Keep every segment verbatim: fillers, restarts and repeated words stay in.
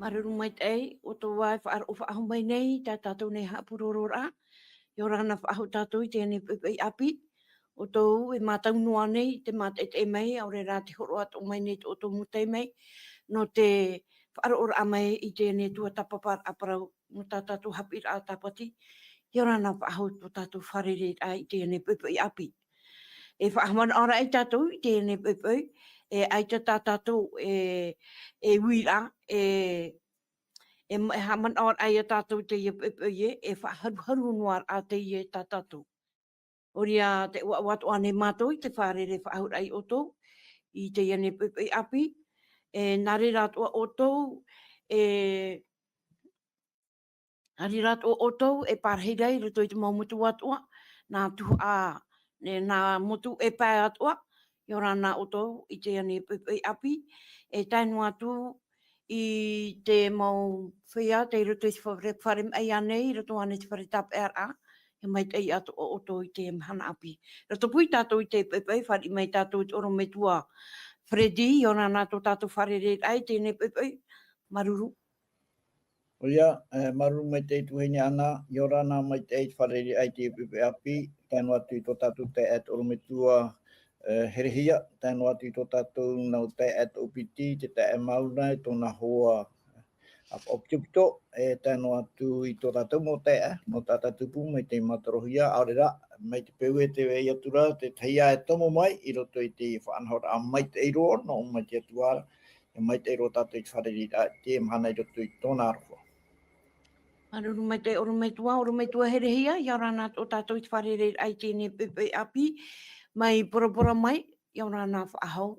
Māuruuru maitaʻi, ʻoutou ā e faʻaroʻo faʻahou mai nei i tā tātou nei haʻapurororaʻa. ʻIa ora na faʻahou tātou i teie nei poʻipoʻi ʻāpī. ʻOutou e mātau noa nei i te mātaʻitaʻi mai, ʻaore rā te hōroʻa atoʻa mai nei tō ʻoutou mau taime, nō te faʻaroʻoraʻa mai i teie nei tuatāpaparaʻa parau, nō tā tātou haʻapiʻiraʻa Tāpati. ʻIa ora na faʻahou tō tātou fārereiraʻa i teie nei poʻipoʻi ʻāpī. E faʻahaʻamanaʻo ra tātou i teie nei poʻipoʻi, e ʻaita tā tātou e, e uiraʻa, e, e ma-, e haʻamanaʻo ra ia tātou teie poʻipoʻi ē, e faʻaharuharu noa ra teie tā tātou. ʻOia te ʻoaʻoa atoʻa nei mātou i te fārerei faʻahou ra ia ʻoutou, i teie nei poʻipoʻi ʻāpī, e nā reira atoʻa ʻoutou, e, nā reira atoʻa ʻoutou, e parahi ra i roto i te mau motu atoʻa, nā tuhaʻa, e, nā motu e pae atoʻa, ʻia ora na ʻoutou i teie nei poʻipoʻi ʻāpī, e tae noa atu i te mau feiā, tei roto i te fare, fare maʻi ānei, i roto ānei i te fare tāpeʻaraʻa, ʻia maitaʻi atoʻa ʻoutou i teie mahana ʻāpī. Roto pū ia tātou i te poʻipoʻi, fāriʻi mai tātou i te ʻorometua Freddy, ʻia ora na tō tātou fārereiraʻa i teie nei poʻipoʻi, māuruuru. ʻOia, e, māuruuru maitaʻi tuahine Ana, ʻia ora na maitaʻi i te fārereiraʻa i teie poʻipoʻi ʻāpī, tae noa atu i tō tātou taeaʻe te ʻorometua, e, Herehia, tae noa atu i tō tātou nau taeaʻe Toʻopiti, te taeaʻe Mauna, e tōna hoa, a Faʻaopitopito, e tae noa atu i tō tātou mau taeaʻe, nō Tātātupu, mai te Matarohia, ʻaore rā, mai te peu e tē vai atu ra, te tahi ā e tomo mai, i roto i te faʻanahoraʻa maitaʻi roa, nō, mai te Atua ra, e maitaʻi roa tātou i te fārereiraʻa, i teie mahana i roto i tōna aroha. Māuruuru maitaʻi ʻorometua, ʻorometua Herehia, ʻia ora na tō tātou i te fārereiraʻa i teie nei poʻipoʻi ʻāpī, mai Bora Bora mai, ʻia ora na faʻahou.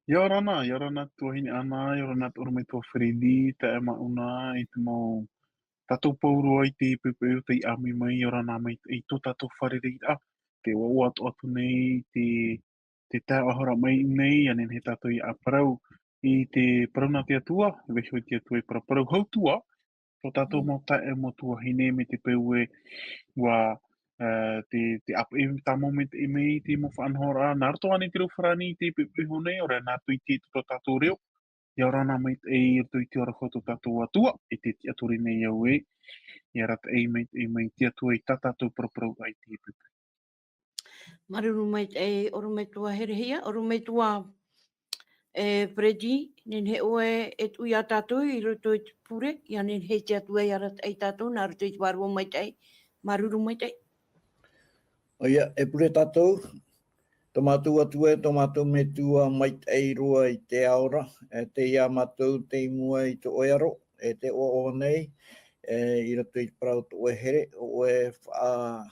ʻIa ora na, ʻia ora na tuahine Ana, ʻia ora na te ʻorometua Freddy, taeaʻe Mauna, i te mau tātou pauroa i te poʻipoʻi o tei ʻāmui mai, ʻia ora na maitaʻi i tō tātou fārereiraʻa, te ʻoaʻoa atoʻa atu nei, te, te tae ʻaore rā mai nei, ʻia nehenehe tātou ʻia parau, i te parau nā te Atua, e vaiiho i te Atua i paraparau hau atu ā, tō tātou mau taeaʻe, mau tuahine, mai te peu ē, ʻua, e, te, te ʻāpeʻe tāmau maitaʻi mai i te mau faʻanahoraʻa, nā roto ānei i te reo farāni i te poʻipoʻi iho nei, ʻaore rā nā ʻoutou i ʻite i tō tātou reo, ʻia ora na maitaʻi i roto i te aroha o tō tātou Atua, e te tiʻaturi nei au ē, ʻia arataʻi maitaʻi mai te Atua i tā tātou paraparau i te poʻipoʻi. Māuruuru maitaʻi, ʻorometua Herehia, ʻorometua, e, Freddy, nehenehe ʻoe e tuʻu ia tātou i roto i te pure, ʻia nehenehe te Atua e arataʻi ia tātou, nā roto i te vārua maitaʻi. Māuruuru maitaʻi. ʻOia, e pure tātou, tō mātou Atua, tō mātou Metua maitaʻi roa i te ao ra, e tei ia mātou tei mua i tō ʻoe aro, e tē ʻoaʻoa nei, e, i roto i te parau tō ʻoe here, ʻo ʻoe faʻa-,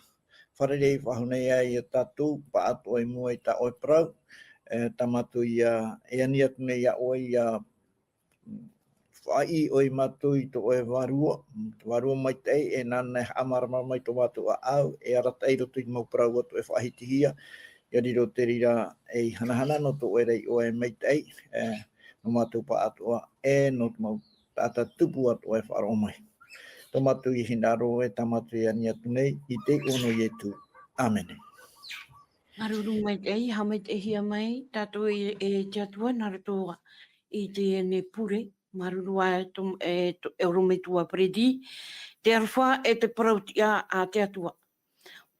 fārerei faʻahou nei ai ia tātou, paʻatoʻa i mua i tā ʻoe parau, e, tā mātou ia, e ani atu nei ia ʻoe ia, faʻaʻī ʻoe ia mātou i tō ʻoe vārua, vārua maitaʻi, e nāna nei e haʻamārama mai tō mātou ʻāʻau, e arataʻi i roto i te mau parau atu e faʻahitihia, ʻia riro te reira ei hanahana nō tō ʻoe ra iʻoa e maitaʻi, e, nō mātou paʻatoʻa, e nō te mau taʻata tupu atoʻa e faʻaroʻo mai. Tō mātou ia hinaʻaro e tā mātou ia ani atu nei, i te iʻoa nō Ietu. ʻĀmene. Māuruuru maitaʻi, haʻamaitaʻihia mai tātou e, e te Atua nā roto i teie nei pure, māuruuru ā e tō, e tō, e ʻorometua Freddy, te aroha e te parau-tiʻa a te Atua.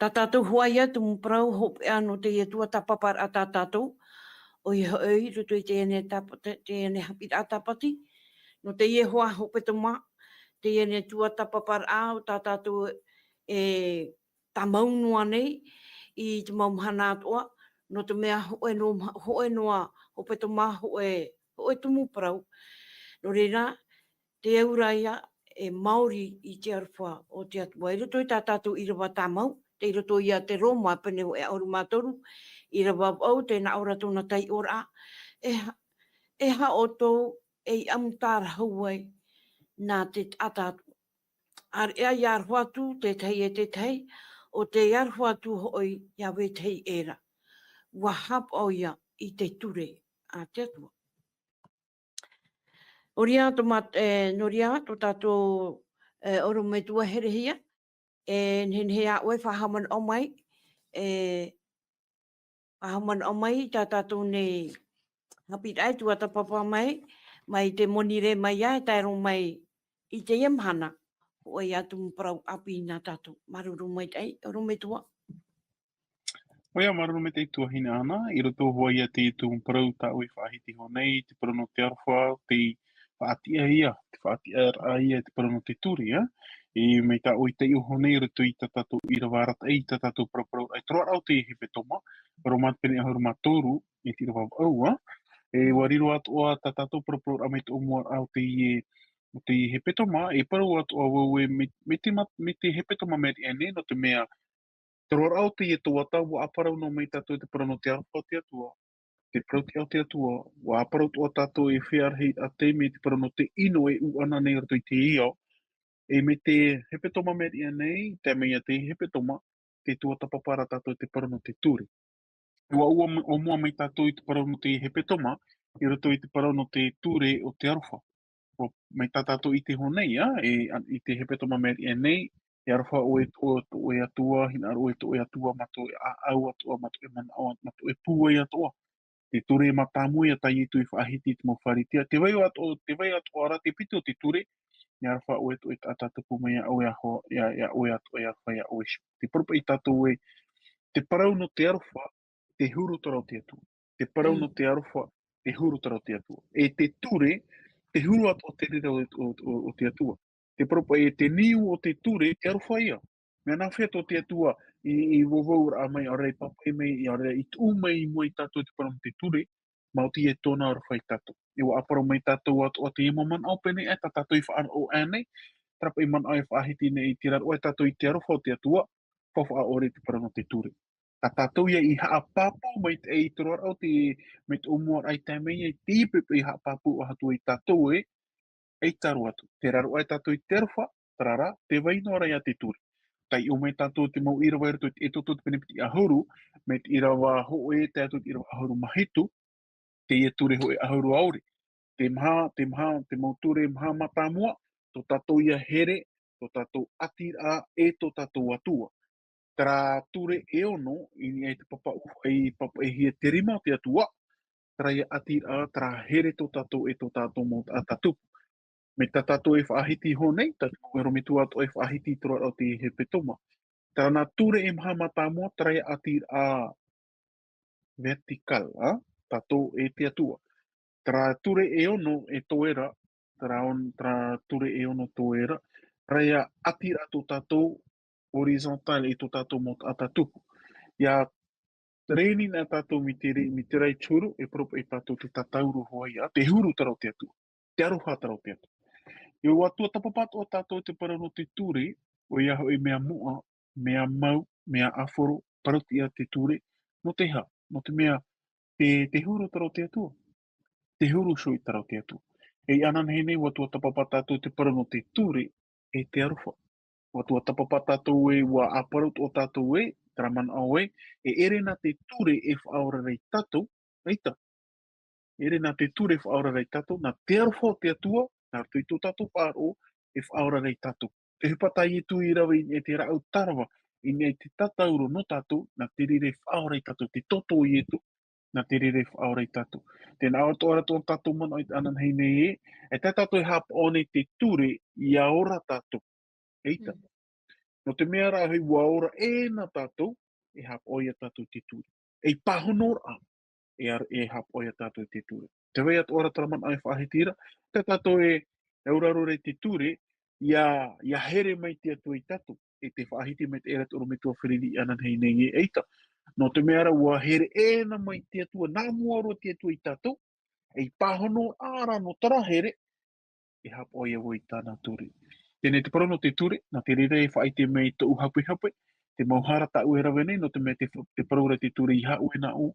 Tā tātou hoʻi ia tumu parau hopeʻa nō teie tuatāpaparaʻa tā tātou, ʻoia hoʻi, i roto i teie nei tāpa-, te-, teie nei haʻapiʻiraʻa Tāpati, nō teie hoa hepetoma, teie nei tuatāpaparaʻa o tā tātou e tāmau noa nei i te mau mahana atoʻa, nō te mea hōʻē noa ma-, hōʻē noa hepetoma, hōʻē, hōʻē tumu parau. Nō reira, te auraʻa ia e maori i te aroha o te Atua. I roto i tā tātou ʻīrava tāmau, tei roto ia te Roma pene hōʻē ʻahuru mā toru, ʻīrava vaʻu, tē nā ʻō ra tōna taiʻoraʻa, e ha-, e aha ʻoutou ei ʻamu tārahu ai nā te taʻata atoʻa. ʻĀreʻa ia aroha atu te tahi e te tahi, ʻo tei aroha atu hoʻi ia vetahi ʻē ra. ʻUa haʻapaʻo ia i te ture a te Atua. Nō reira tō māt-, e, nō reira tō tātou, e, ʻorometua Herehia, e nehenehe ā ʻoe e faʻahaʻamanaʻo mai, e, faʻahaʻamanaʻo mai i tā tātou nei haʻapiʻiraʻa e tuatāpapa mai, mai te monirē mai ia e tae roa mai i teie mahana, hōʻē atu mau parau ʻāpī nā tātou. Māuruuru maitaʻi, ʻorometua. ʻOia, māuruuru maitaʻi tuahine Ana, i roto hoʻi ia te tumu parau tā ʻoe i faʻahiti iho nei, te parau nō te aroha, te faʻatiʻa ia, te faʻatiʻaraʻa ia, te parau nō te ture, ā. E mai tā ʻoe i taiʻo iho nei, i roto i tā tātou ʻīrava arataʻi, i tā tātou paraparau, e te roaraʻa o te hepetoma, parau mā te pene ʻahuru mā toru, e te ʻīrava vaʻu, ā. E ʻua riro atoʻa tā tātou paraparau mai te ʻōmuaraʻa o teie, o te hepetoma, e parau atoʻa vau ē, mai, mai te ma-, mai te hepetoma Meriʻa nei, nō te mea, te roaraʻa o teie tuhaʻa, ʻua ʻāparau noa mai tātou i te parau nō te aroha o te Atua, te parau tiʻa o te Atua, ʻua ʻāparau atoʻa tātou e fea rahi a te mea te parau nō te ʻino e ʻū ana nei i roto i te ao, e mai te hepetoma Meriʻa nei, tae mai ia te hepetoma, te tuatāpapa ra tātou i te parau nō te ture. ʻUa ʻōmua, ʻōmua mai tātou i te parau nō te hepetoma, i roto i te parau nō te ture o te aroha. ʻUa, mai tā tātou i ʻite iho nei, ā, e, a, i te hepetoma Meriʻa nei, e aroha ʻoe i tō, tō ʻoe Atua, hinaʻaro ʻoe i tō ʻoe Atua, mā tō ʻoe ʻāʻau atoʻa, mā tō ʻoe manaʻo, mā tō ʻoe pūai atoʻa. Te ture mātāmua ia tā Ietu i faʻahiti i te mau Pharisea. Tē vai atoʻa, tē vai atoʻa ra te piti o te ture, e aroha ʻoe i tō ʻoe taʻata tupu mai iā ʻoe, iā, iā ʻoe atoʻa, e aroha iā ʻoe iho. Te parau paʻi tātou ē, te parau nō te aroha, te huru terā o te Atua. Te parau nō te aroha, te huru terā o te Atua. E te ture, te huru atoʻa te reira o, o, o, o te Atua. Te parau paʻi ē, te niu o te ture, te aroha ia. Mea nāfea tō te Atua i, i vauvau raʻa mai, ʻaore i pāpaʻi mai, ʻaore i tuʻu mai i mua ia tātou i te parau nō te ture, maoti e tōna aroha ia tātou. E ʻua ʻāparau mai tātou atoʻa teie mau manaʻo pēnei, e tā tātou i faʻaroʻo aʻe nei, terā paʻi manaʻo e faʻahiti nei, tē rāroʻa ia tātou i te aroha o te Atua, faufaʻa ʻore i te parau nō te ture. Tā tātou ia i haʻapāpū mai te, i te roaraʻa o te, mai te ʻōmuaraʻa i tae mai ai, teie poʻipoʻi haʻapāpū ʻaita atoʻa ia tātou ē, ʻaita roa atu. Tē rāroʻa ia tātou i te aroha, terā rā, tē vai noa ra ia te ture. Taiʻo mai tātou i te mau ʻīrava i roto i te Exodo te pene piti ʻahuru, mai te ʻīrava hōʻē, tae atu i te ʻīrava ʻahuru mā hitu, teie ture hōʻē ʻahuru ʻaore. Te maha, te maha, te mau ture maha mātāmua, tō tātou ia here, tō tātou ʻatiraʻa, e tō tātou Atua. Terā ture e ono, i niʻa i te papa ʻūfaʻi, papa e hia te rima o te Atua, terā ia ʻatiraʻa, terā here tō tātou e tō tātou mau taʻata tupu. Mai tā tātou e faʻahiti iho nei, tā te mau ʻorometua atoʻa e faʻahiti i te roaraʻa o te hepetoma. Terā nā ture e maha mātāmua, terā ia ʻatiraʻa vertical, ā, tātou e te Atua. Terā ture e ono e toe ra, terā on-, terā ture e ono toe ra, terā ia ʻatiraʻa tō tātou horizontal e tō tātou mau taʻata tupu. ʻIa reni na tātou mai te re-, mai te raʻi te huru, e parau paʻi tātou te tātauro hoʻi ā, te huru terā o te Atua. Te aroha terā o te Atua. E ʻua tuatāpapa atoʻa tātou i te parau nō te ture, ʻoia hoʻi mea moʻa, mea mau, mea ʻāfaro, parau tiʻa te ture, nō te aha, nō te mea, te, te huru terā o te Atua. Te huru hoʻi terā o te Atua. E ananahi nei, ʻua tuatāpapa tātou i te parau nō te ture, e te aroha. ʻUa tuatāpapa tātou ē, ʻua ʻāparau atoʻa tātou ē, terā manaʻo ē, e ʻere na te ture e faʻaora ra ia tātou, ʻaita. E ʻere na te ture e faʻaora ra ia tātou, nā te aroha o te Atua, nā roto i tō tātou faʻaroʻo, e faʻaora ra ia tātou. Te ʻohipa tā Ietu i rave i niʻa i te rāʻau tarava, i niʻa i te tātauro nō tātou, nā te reira e faʻaora ia tātou, te toto o Ietu, nā te reira e faʻaora ia tātou. Tē nā ʻō atoʻa ra tō tātou manaʻo i te ananahi nei ē, e tā tātou e haʻapaʻo nei te ture, ʻia ora tātou. ʻAita. Mm. Nō te mea rā, hoʻi ʻua ora ē na tātou, e haʻapaʻo ia tātou i te ture. E pāhono rā, e ar-, e haʻapaʻo ia tātou i te ture. Tē vai atoʻa ra terā manaʻo e faʻahiti ra, tā tātou e, e auraro ra i te ture, ʻia, ʻia here mai te Atua ia tātou. E tē faʻahiti mai te ʻēra te ʻorometua Freddy ananahi nei ē, ʻaita. Nō te mea rā, ʻua here ē na mai te Atua, nā mua roa te Atua ia tātou, e pāhono rā nō terā here, e haʻapaʻo ia vau i tāna ture. Teie te parau nō te ture, nā te reira e faʻaʻite mai tōʻu hapehape, te mau hara tāʻu e rave nei, nō te mea te, te parau ra te ture i haʻu e nāʻu,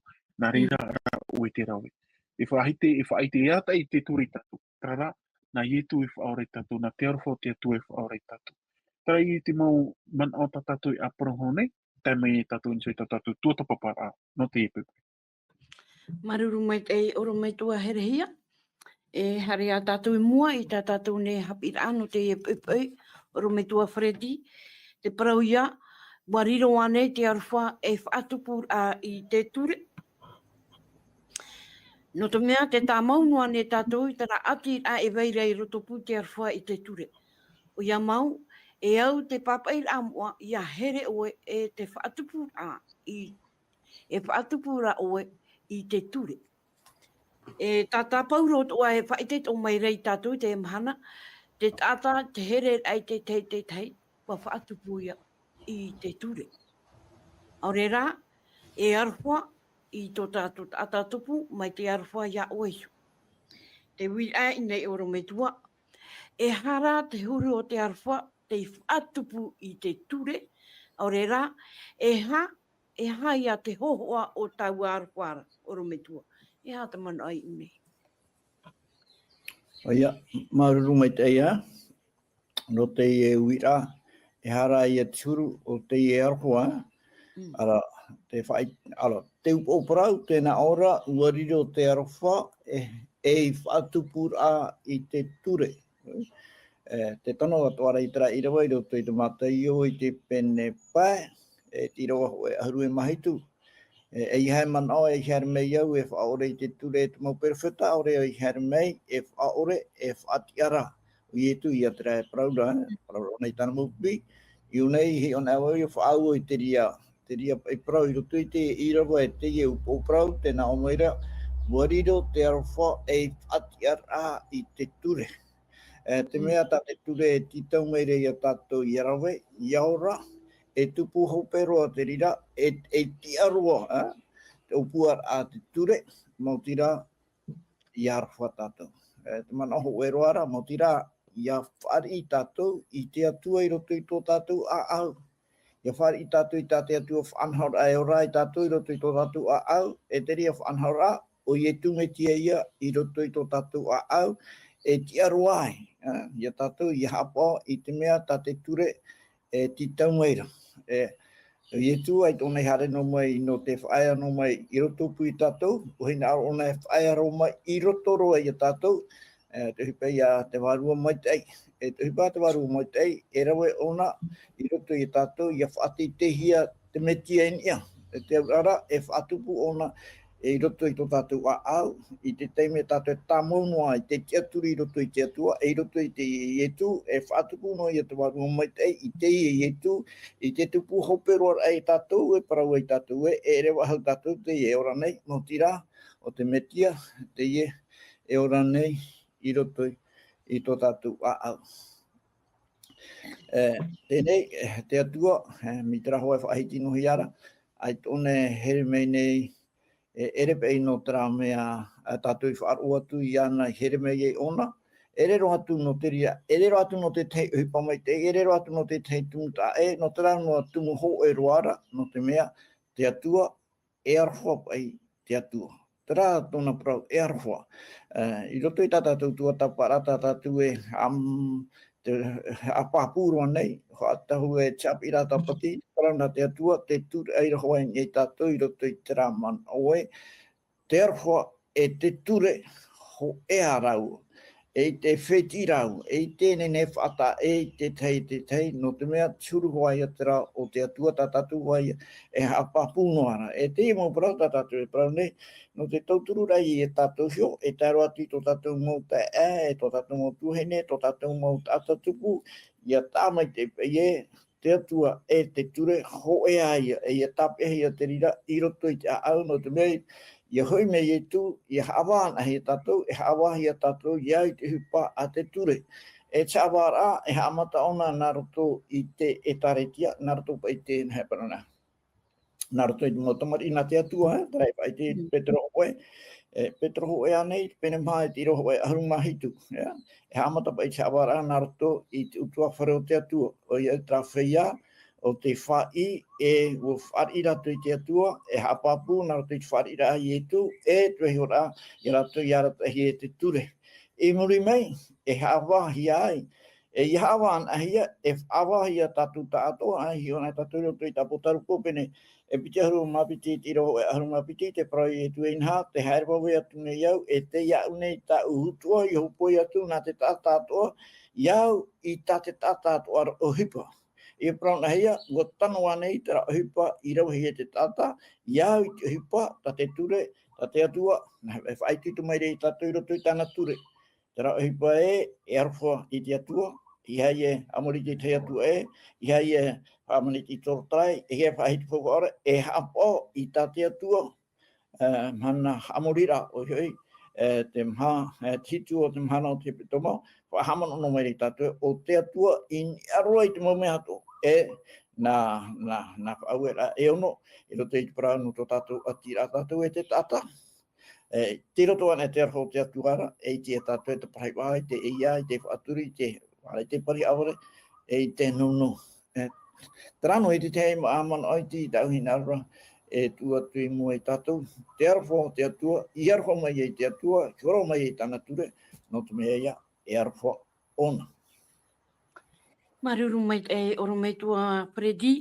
nā reira rā ʻoe te rave. E faʻaʻite, e faʻaʻite e ātaʻi te ture ia tātou. Terā rā, nā Ietu e faʻaora ia tātou, nā te aroha o te Atua e faʻaora ia tātou. Terā ia te mau manaʻo tā tātou e ʻāparau iho nei, tae mai ia tātou i niʻa i tā tātou tuatāpaparaʻa, nō teie poʻipoʻi. Māuruuru maitaʻi ʻorometua Herehia. E haere ā tātou i mua i tā tātou nei haʻapiʻiraʻa nō teie poʻipoʻi, ʻorometua Freddy. Te parau ïa, ʻua riro ānei te aroha e faʻatupu ra i te ture? Nō te mea, tē tāmau noa nei tātou i terā ʻati rā e vai ra i rotopū i te aroha i te ture. ʻOia mau, e au te pāpaʻi rā moʻa, ʻia here ʻoe e te faʻatupu rā i, e faʻatupu rā ʻoe i te ture. E tātā Pauro atoʻa e faʻaʻite atoʻa mai ra ia tātou i teie mahana, te taʻata, te here rā i te tahi, te tahi, ʻua faʻatupu ia i te ture. ʻAore rā, e aroha i tō tātou taʻata tupu mai te aroha ia ʻoe iho. Te uiraʻa i ʻō nei ʻorometua, e aha rā te huru o te aroha tei faʻatupu i te ture, ʻaore rā, e aha, e aha ia te hōhoʻa o taua aroha ra, ʻorometua. E aha te manaʻo i ʻō nei? ʻOia, māuruuru maitaʻi ā. Nō teie uiraʻa, e aha rā ia te huru o teie aroha, Mm. ara, te faʻai-, ara, te upoʻo parau, tē nā ʻō ra, ʻua riro te aroha, e, ei faʻatupu rā i te ture. E, tē tono atoʻa ra i terā ʻīrava i roto i te Mataio i te pene pae, e te ʻīrava hōʻē ʻahuru e mā hitu. E, ʻeiaha e manaʻo, ʻeiaha e haere mai au e faʻaʻore i te ture e te mau perofeta, ʻaore ʻo ʻeiaha e haere mai e faʻaʻore, e faʻatiʻa ra. ʻO Ietu ia terā e parau ra, e parau ra ʻōna i tāna mau pipi. I ʻō nei, e hiʻo anaʻe vau ʻia faʻaau i te reira, te reira paʻi parau i roto i te ʻīrava e teie upoʻo parau, tē nā ʻō mai ra, ʻua riro te aroha ei faʻatiʻaraʻa i te ture. E, te Mm. mea tā te ture e tītau mai ra ia tātou ʻia rave, ʻia ora, e tupu hope roa te reira, e, e tiʻa roa, e, te ʻōpuaraʻa a te ture, maoti rā, ʻia aroha tātou. E, te manaʻo hōʻē roa ra, maoti rā, ʻia fāriʻi tātou i te Atua i roto i tō tātou ʻāʻau. ʻIa fāriʻi tātou i tā te Atua faʻanahoraʻa e ora ai tātou i roto i tō tātou ʻāʻau, e te reira faʻanahoraʻa, ʻo Ietu Metia ia i roto i tō tātou ʻāʻau, e tiʻa roa ai, e, ia tātou ʻia haʻapaʻo i te mea tā te ture, e tītau mai ra. E, ʻo Ietu, ʻaita ʻōna i haere noa mai nō te faʻaea noa mai i rotopū ia tātou, ʻo hinaʻaro ʻōna e faʻaea roa mai i roto roa ia tātou, e, te ʻohipa ia te Vārua Maitaʻi, e te ʻohipa te Vārua Maitaʻi, e rave ʻōna i roto ia tātou, ʻia faʻateiteihia te Metia i niʻa, e te auraʻa ra, e faʻatupu ʻōna, e i roto i tō tātou ʻāʻau, i te taime tātou e tāmau noa i te tiʻaturi i roto i te Atua, e i roto i te Ietu, e faʻatupu noa ia te Vārua Maitaʻi, i teie Ietu, i te tupu hope roa ra ia tātou, e parau ai tātou ē, e ʻere faʻahou tātou teie e ora nei, maoti rā, ʻo te Metia, teie e ora nei, i roto i, i tō tātou ʻāʻau. E, teie nei, e, te Atua, e, mai terā hoʻi faʻahiti noa ra, ʻaita ʻōna e here mai nei, e, ʻere paʻi nō terā mea, a tātou i faʻaroʻo atu iāna i here mai ai ʻōna, ʻere roa atu nō te reira, ʻere roa atu nō te tahi ʻohipa maitaʻi, ʻere roa atu nō te tahi tumu taʻa ʻē, nō terā noa tumu hōʻē roa ra, nō te mea, te Atua, e aroha paʻi te Atua. Terā tōna parau, e aroha. E, i roto i tā tātou tuatāpaparaʻa, tā tātou e, am, te, haʻapāpū roa nei, hoʻi tātou e te haʻapiʻiraʻa tāpati, parau nā te Atua, tē tūraʻi ra hoʻi nei tātou i roto i terā manaʻo ē, te aroha e te ture, hōʻē ā rāua. E ʻite fētiʻi rāua, e ʻite e nehenehe e faʻataʻa i te tahi, te tahi, nō te mea, te huru hoʻi ia terā o te Atua, tā tātou hoʻi ia e haʻapāpū noa ra. E teie mau parau tā tātou e parau nei, nō te tautururaʻa ia tātou iho, e tae roa atu i tō tātou mau taeaʻe, e tō tātou mau tuahine, tō tātou mau taʻata tupu, ʻia taʻa maitaʻi paʻi ē, te Atua e te ture, hōʻē ā ia, e ʻia tāpeʻahia te reira i roto i te ʻāʻau, nō te mea, ʻia hoʻi mai Ietu, ʻia haʻavā anaʻe ia tātou, e haʻavāhia tātou, ʻia au i te ʻohipa a te ture. E te haʻavāraʻa, e haʻamata ʻōna nā roto i te ʻĒtārētia, nā roto paʻi i te, nā hea parau na. Nā roto i te mau tamariʻi nā te Atua, e, terā e faʻaʻite Mm. Petero hōʻē, e, Petero hōʻē ānei, pene maha e te ʻīrava hōʻē ʻahuru mā hitu, ʻia. E haʻamata paʻi te haʻavāraʻa nā roto i te ʻutuāfare o te Atua, ʻoia terā feiā, ʻo tei faʻaʻī, e ʻua fāriʻi rātou i te Atua, e haʻapāpū nā roto i te fāriʻiraʻa a Ietu, e te vaihoraʻa, ia rātou i arataʻihia e te ture. I muri mai, e haʻavāhia ai, e ʻia haʻavā anaʻe ia, e faʻavāhia tātou tāʻatoʻa, ʻa, hiʻo anaʻe tātou i roto i te Apotarupo pene, e piti ʻahuru mā piti, i te ʻīrava hōʻē ʻahuru mā piti, tē parau Ietu e inaha, tē haere vave atu nei au, e tei iāʻu nei tāʻu utuʻa, ʻia hōpoi atu nā te taʻata atoʻa, ʻia au i tā te taʻata atoʻa ra ʻohipa. I te parau nā hea, ʻua tano ānei terā ʻohipa i ravehia e te taʻata, i au i te ʻohipa, tā te ture, tā te Atua, e faʻaitoito mai ra ia tātou i roto i tāna ture. Terā ʻohipa ē, e aroha i te Atua, ʻeiaha e ʻāmuri i te tahi atua ʻē, ʻeiaha e faʻamaniti i te torotarai, ʻeiaha e faʻahiti faufaʻa ʻore, e haʻapaʻo i tā te Atua, e, mahana haʻamoriraʻa, ʻoia hoʻi, e, te maha, e, te hitu o te mahana o te hepetoma, faʻahaʻamanaʻo mai ra ia tātou, ʻo te Atua i niʻa roa i te mau mea atoʻa, e, nā, nā, nā faʻaueraʻa e ono, i roto i te parau nō tō tātou ʻatiraʻa tātou e te taʻata, e, tei roto ānei te aroha o te Atua ra, e ʻite ia tātou e te parau ʻeiaha, i te ʻeiaha, i te faʻaturi, i te, i te pari ʻāvae, e i te nūnū. E, terā noa i te tahi mau manaʻo iti i tāʻu hinaʻaro ra, e tuʻu atu i mua ia tātou, te aroha o te Atua, i aroha mai ai te Atua, i horo mai ai tāna ture, nō te mea ïa, e aroha ʻōna. Māuruuru maitaʻi, ʻorometua Freddy,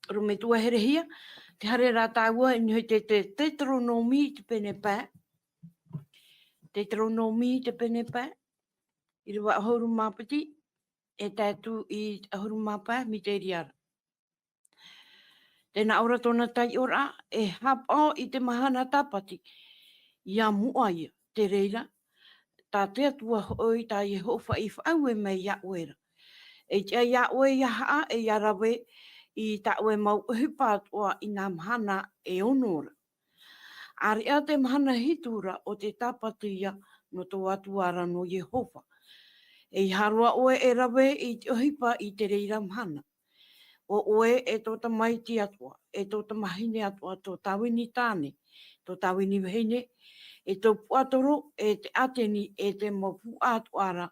ʻorometua Herehia, tē haere ra tāua i niʻa i te, te Teuteronome i te pene pae. Teuteronome i te pene pae. ʻĪrava ʻahuru mā piti, e tae atu i te ʻahuru mā pae, mai te reira. Tē nā ʻō ra tōna taiʻoraʻa, e haʻapaʻo i te mahana Tāpati, ʻia moʻa ïa, te reira, tā te Atua hoʻi, tā Iehova i faʻaue mai iā ʻoe ra. E tiʻa iā ʻoe ʻia haʻa, e ʻia rave i tā ʻoe mau ʻohipa atoʻa i nā mahana e ono ra. ʻĀreʻa te mahana hitu ra o te Tāpati ïa nō tō Atua ra, nō Iehova. E ʻeiaha roa ʻoe e rave i te ʻohipa i te reira mahana. ʻO ʻoe, e tō tamaiti atoʻa, e tō tamahine atoʻa, tō tāvini tāne, tō tāvini vahine, e tō puaʻatoro, e te ʻāteni, e te mau puaʻa atoʻa ra,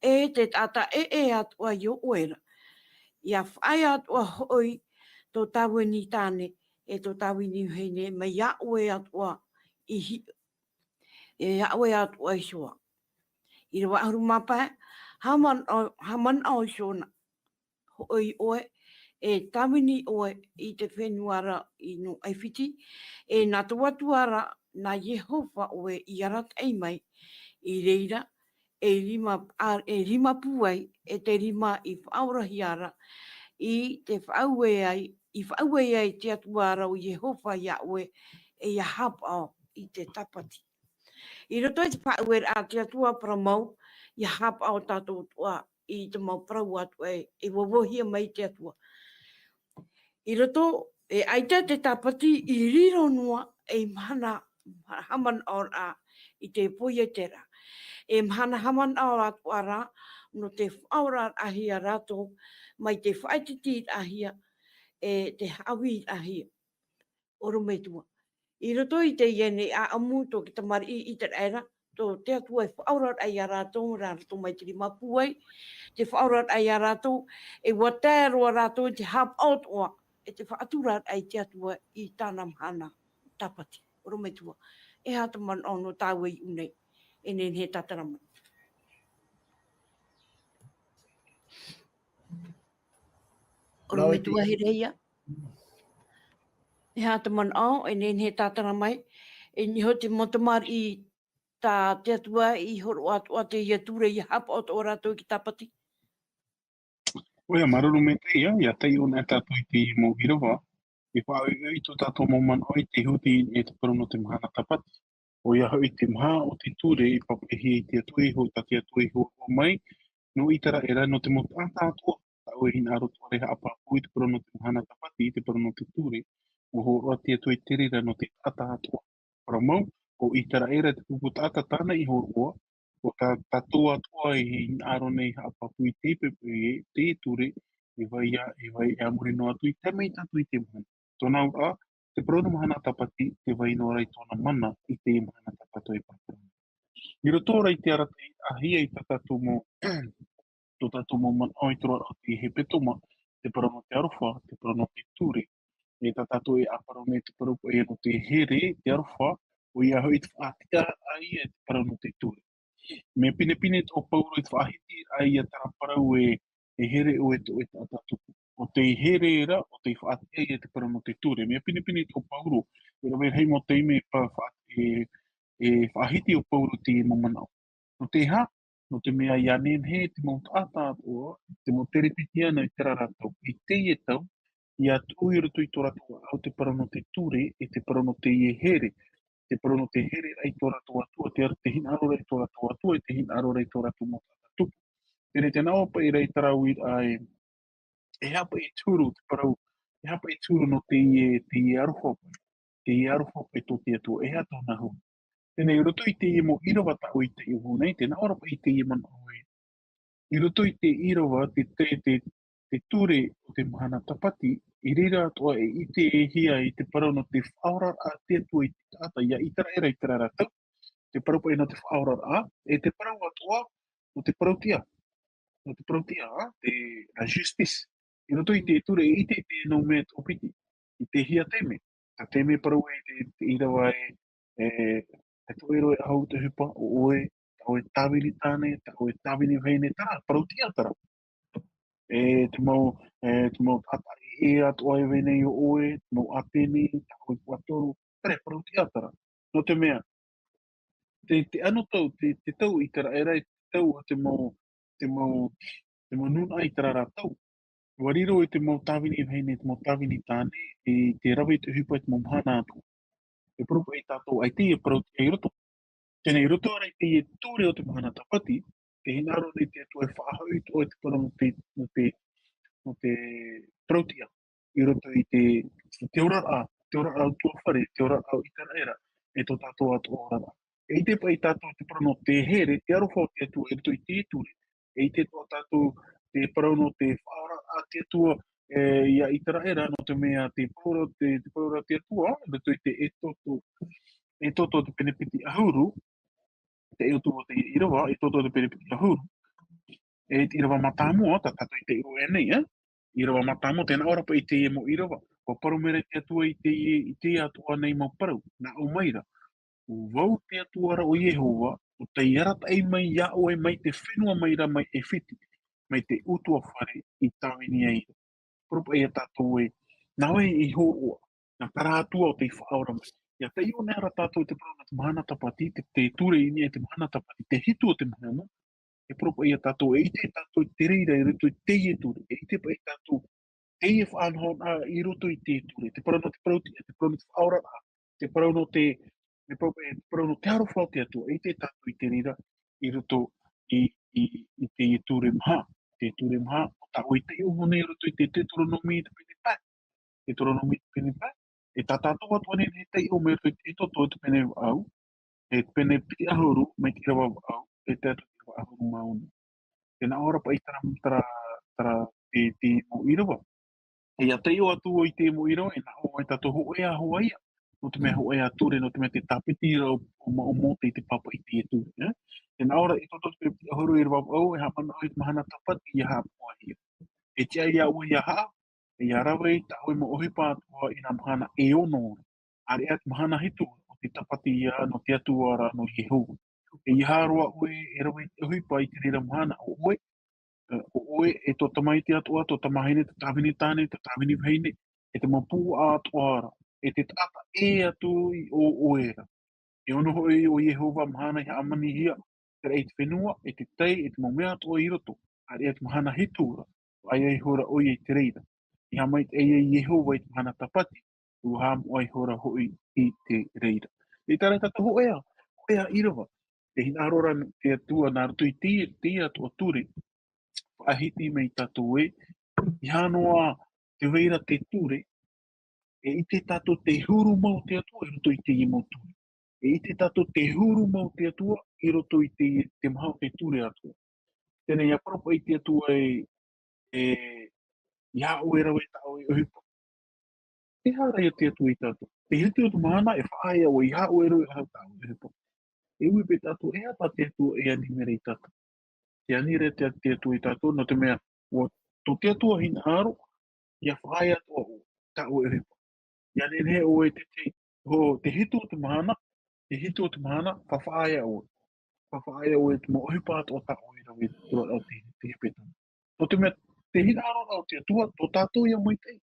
e te taʻata ʻē atoʻa iō ʻoe ra. ʻIa faʻaea atoʻa hoʻi tō tāvini tāne, e tō tāvini vahine, mai iā ʻoe atoʻa i hi-, e iā ʻoe atoʻa iho ā. ʻĪrava ʻahuru mā pae, haʻamanaʻo, haʻamanaʻo iho na hoʻi ʻoe, e tāvini ʻoe i te fenua ra i nō ʻAifiti, e nā tō Atua ra, nā Iehova ʻoe i arataʻi mai, i reira, e rima, a, e rima pūai, e te rima i faʻaorahia ra, i te faʻaue ai, i faʻaue ai te Atua ra ʻo Iehova iā ʻoe, e ʻia haʻapaʻo i te Tāpati. I roto i te faʻaueraʻa a te Atua, parau mau, ʻia haʻapaʻo tātou atoʻa i te mau parau atoʻa e, e vāvāhia mai te Atua. I roto, e ʻaita te Tāpati i riro noa ei mahana haʻamanaʻoraʻa i te pō ia terā. E mahana haʻamanaʻo atoʻa ra, nō te faʻaoraraʻahia rātou, mai te faʻaititiraʻahia, e te haʻavīraʻahia. ʻOrometua. I roto i teie nei ʻāʻamu tō te tamariʻi ʻĪteraʻera, tō te Atua e faʻaoraraʻa iā rātou, rā rātou mai te rima pūai, te faʻaoraraʻa iā rātou, e ʻua tae roa rātou i te haʻapaʻo atoʻa, e te faʻaturaraʻa i te Atua i tāna mahana Tāpati. ʻOrometua. E aha te manaʻo nō tāua i ʻō nei, e nehenehe e tātara mai. ʻOrometua Herehia. E aha te manaʻo, e nehenehe e tātara mai, e niʻa iho te mau tamariʻi tā te Atua i hōroʻa atoʻa teie ture ʻia haʻapaʻo atoʻa rātou i te Tāpati. ʻOia, māuruuru maitaʻi, ʻia taiʻo anaʻe tātou i te mau ʻīrava, e faʻaʻoiʻoi tō tātou mau manaʻo i te huti e te parau nō te mahana Tāpati. ʻOia hoʻi te maha o te ture i pāpaʻihia e te Atua iho, tā te Atua i hōroʻa mai, nō ʻĪteraʻera, nō te mau taʻata atoʻa, tā ʻoe e hinaʻaro atoʻa ra e haʻapāpū i te parau nō te mahana Tāpati, i te parau nō te ture, ʻua hōroʻa te Atua i te reira nō te taʻata atoʻa. Parau mau, ʻo ʻĪteraʻera te pupu taʻata tāna i hōroʻa, ʻo tā, tātou atoʻa e hinaʻaro nei haʻapāpū i te pepe, i te ture, e vai ā, e vai ā, e a muri noa atu i tae mai tātou i te mahana. Tōna auraʻa, te parau nō mahana Tāpati, tē vai noa ra i tōna mana i te mahana Tāpati e pāpū. I roto rā i te arataʻihia i tā tātou mau, tō tātou mau manaʻo i te roaraʻa o te hepetoma, te parau nō te aroha, te parau nō te ture. E tā tātou e ʻāparau nei te parau paʻi nō te here, te aroha, ʻoia hoʻi te faʻatiʻaraʻa ia te parau nō te ture. Mea pinepine tō Pauro i te faʻahiti ai ia terā parau e, e here ʻoe tō ʻoe taʻata tupu. ʻO tei here ra, ʻo tei faʻatiʻa ia te parau nō te ture. Mea pinepine tō Pauro, e rave rahi mau taime e pa-, fa-, e, e faʻahiti ʻo Pauro i teie mau manaʻo. Nō te aha, Nō te mea ia nehenehe te mau taʻata atoʻa, te mau tere piti ana i terā ra tau, i teie tau, ia tuʻu i roto i tō rātou ʻāʻau te parau nō te ture, e te parau nō teie here, te parau nō te here i tō rātou Atua, te, te hinaʻaro i tō rātou Atua, e te hinaʻaro i tō rātou mau taʻata tupu. Teie nei te nā ʻō paʻi ra i terā uiraʻa e, e aha paʻi te huru, te parau, e aha paʻi te huru nō teie, teie aroha paʻi, teie aroha paʻi tō te Atua, e aha tōna huru. Teie nei, i roto i teie mau ʻīrava tā ʻoe i taiʻo nei, tē nā ʻō ra paʻi teie manaʻo ē. I roto i te ʻīrava, te, te, te, te ture o te mahana tāpati, i reira atoʻa e ʻitehia i te parau nō te faʻaoraraʻa a te Atua i te taʻata, ia ʻĪteraʻera i terā ra tau, te parau paʻi nō te faʻaoraraʻa, e te parau atoʻa, nō te parauʻtiʻa, nō te parauʻtiʻa, te, la justice. I roto i te ture, e ʻite i te mau mea tōpiti, i te hia taime, tā taime parau e te, te ʻīrava e, e, e tō ʻoe roa e ʻahu te ʻohipa, ʻo ʻoe, tā ʻoe tāvini tāne, tā ʻoe tāvini vahine, terā, parauʻtiʻa terā. E te mau, e te mau taʻata e atoʻa e vai nei ʻo ʻoe, te mau ʻāteni, tā ʻoe puaʻatoru, terā, parauʻtiʻa terā. Nō te mea, te, te anotau, te, te tau ʻĪteraʻera, te tau o te mau, te mau, te mau nūnaʻa i terā ra tau. ʻUa riro i te mau tāvini vahine, te mau tāvini tāne, i te rave i te ʻohipa i te mau mahana atoʻa. E parau paʻi tātou, ʻaita e parauʻtiʻa i roto. Teie nei, i roto ra i teie ture o te mahana tāpati, tē hinaʻaro nei te Atua e faʻahoʻi atoʻa i te parau nō te, nō te, nō te parauʻtiʻa. I roto i te, i te oraraʻa, te oraraʻa ʻutuāfare, te oraraʻa o ʻĪteraʻera, e tō tātou atoʻa oraraʻa. E ʻite paʻi tātou te parau nō te here, te aroha o te Atua i roto i te ture, e ʻite atoʻa tātou te parau nō te faʻaoraraʻa a te Atua, e, ia ʻĪteraʻera, nō te mea te parau, te, te parau ra te Atua, i roto i te Exodo, Exodo te pene piti ʻahuru, te Exodo o te ʻīrava, Exodo te pene piti ʻahuru. E te ʻīrava mātāmua, tā tātou i taiʻo nei, e? ʻĪrava mātāmua, tē nā ʻō ra paʻi i teie mau ʻīrava. ʻUa parau mai ra te Atua i teie, i teie atoʻa nei mau parau, nā ʻō mai ra. ʻO vau te Atua ra ʻo Iehova, ʻo tei arataʻi mai iā ʻoe mai te fenua mai ra mai ʻAifiti, mai te ʻutuāfare i tāvini ai ra. Parau paʻi ia tātou ē, nā vai i hōroʻa, nā terā Atua ʻo tei faʻaora mai. ʻIa taiʻo nei ra tātou i te parau nō te mahana tāpati, te, te ture i niʻa i te mahana tāpati, te hitu o te mahana, e parau paʻi ia tātou, e ʻite tātou i te reira i roto i teie ture, e ʻite paʻi tātou, teie faʻanahonahoraʻa i roto i te ture, te parau nō te parauʻtiʻa, te parau nō te faʻaoraraʻa, te parau nō te, te parau, e, te parau nō te aroha o te Atua, e ʻite tātou i te reira i roto i, i, i teie ture maha, te ture maha, ʻo tā ʻoe i taiʻo nei i roto i te Teuteronome te pene pae, Teuteronome te pene pae, e tā tātou atoʻa nei e taiʻo mai i roto i te Exodo te pene vaʻu, e te pene piti ʻahuru, mai te ʻīrava vaʻu, e tae atu i te ʻīrava ʻahuru mā ono. Tē nā ʻō ra paʻi terā, terā, terā, te, te mau ʻīrava. E ʻia taiʻo atu vau i te mau ʻīrava, e nā ʻō ē tātou hōʻē ā hoʻi ia. Nō te mea hōʻē ā ture, nō te mea te tāpiti ra ʻo, ʻo Mō-, ʻo Mōte i te pāpaʻi i teie ture, e? Tē nā ʻō ra, Exodo te pene piti ʻahuru, ʻīrava vaʻu, e haʻamanaʻo i te mahana tāpati ʻia haʻamoʻahia. E tiʻa iā ʻoe ʻia haʻa, e ʻia rave i tā ʻoe mau ʻohipa atoʻa i nā mahana e ono ra. ʻĀreʻa te mahana hitu ra, ʻo te tāpati ia nō te Atua ra, nō Iehova. E ʻeiaha roa ʻoe e rave i te ʻohipa i te reira mahana, ʻo ʻoe, e, ʻo ʻoe, e tō tamaiti atoʻa, tō tamahine, tō tāvini tāne, tō tāvini vahine, e te mau puaʻa atoʻa ra, e te taʻata ʻē atu i ʻō ʻoe ra. E ono hoʻi ʻo Iehova mahana i haʻamanihia te raʻi i te fenua, e te tai, e te mau mea atoʻa i roto, ʻāreʻa te mahana hitu ra, ʻua ʻaia ihora ʻoia i te reira. I haʻamaitaʻi ai Iehova i te mahana tāpati, ʻua haʻamoʻa ihora hoʻi i te reira. E tae ra tātou hōʻē ā, hōʻē ā ʻīrava, tē hinaʻaro ra te Atua nā roto i te, teie atoʻa ture, faʻahiti mai tātou ē, ʻeiaha noa te vai ra te ture, e ʻite tātou te huru mau o te Atua i roto i teie mau ture. E ʻite tātou te huru mau o te Atua i roto i te, te maha o te ture atoʻa. Teie nei, ʻia parau paʻi te Atua ē, e, ʻeiaha ʻoe e rave i tā ʻoe ʻohipa. E aha rā ia te Atua ia tātou? Te hitu o te mahana, e faʻaea ʻoe, ʻeiaha ʻoe e rave i tā ʻoe ʻohipa. E ui paʻi tātou, e aha tā te Atua e ani mai ra ia tātou? Tē ani ra te, te Atua ia tātou, nō te mea, ʻua, tō te Atua hinaʻaro, ʻia faʻaea atoʻa ʻoe, tā ʻoe ʻohipa. ʻIa nehenehe ʻoe te, te, ʻo, te hitu o te mahana, te hitu o te mahana, faʻaea ʻoe. Faʻaea ʻoe i te mau ʻohipa atoʻa tā ʻoe e rave i te, te, te hepetoma. Nō te mea, te hinaʻaroraʻa o te Atua, tō tātou ia maitaʻi.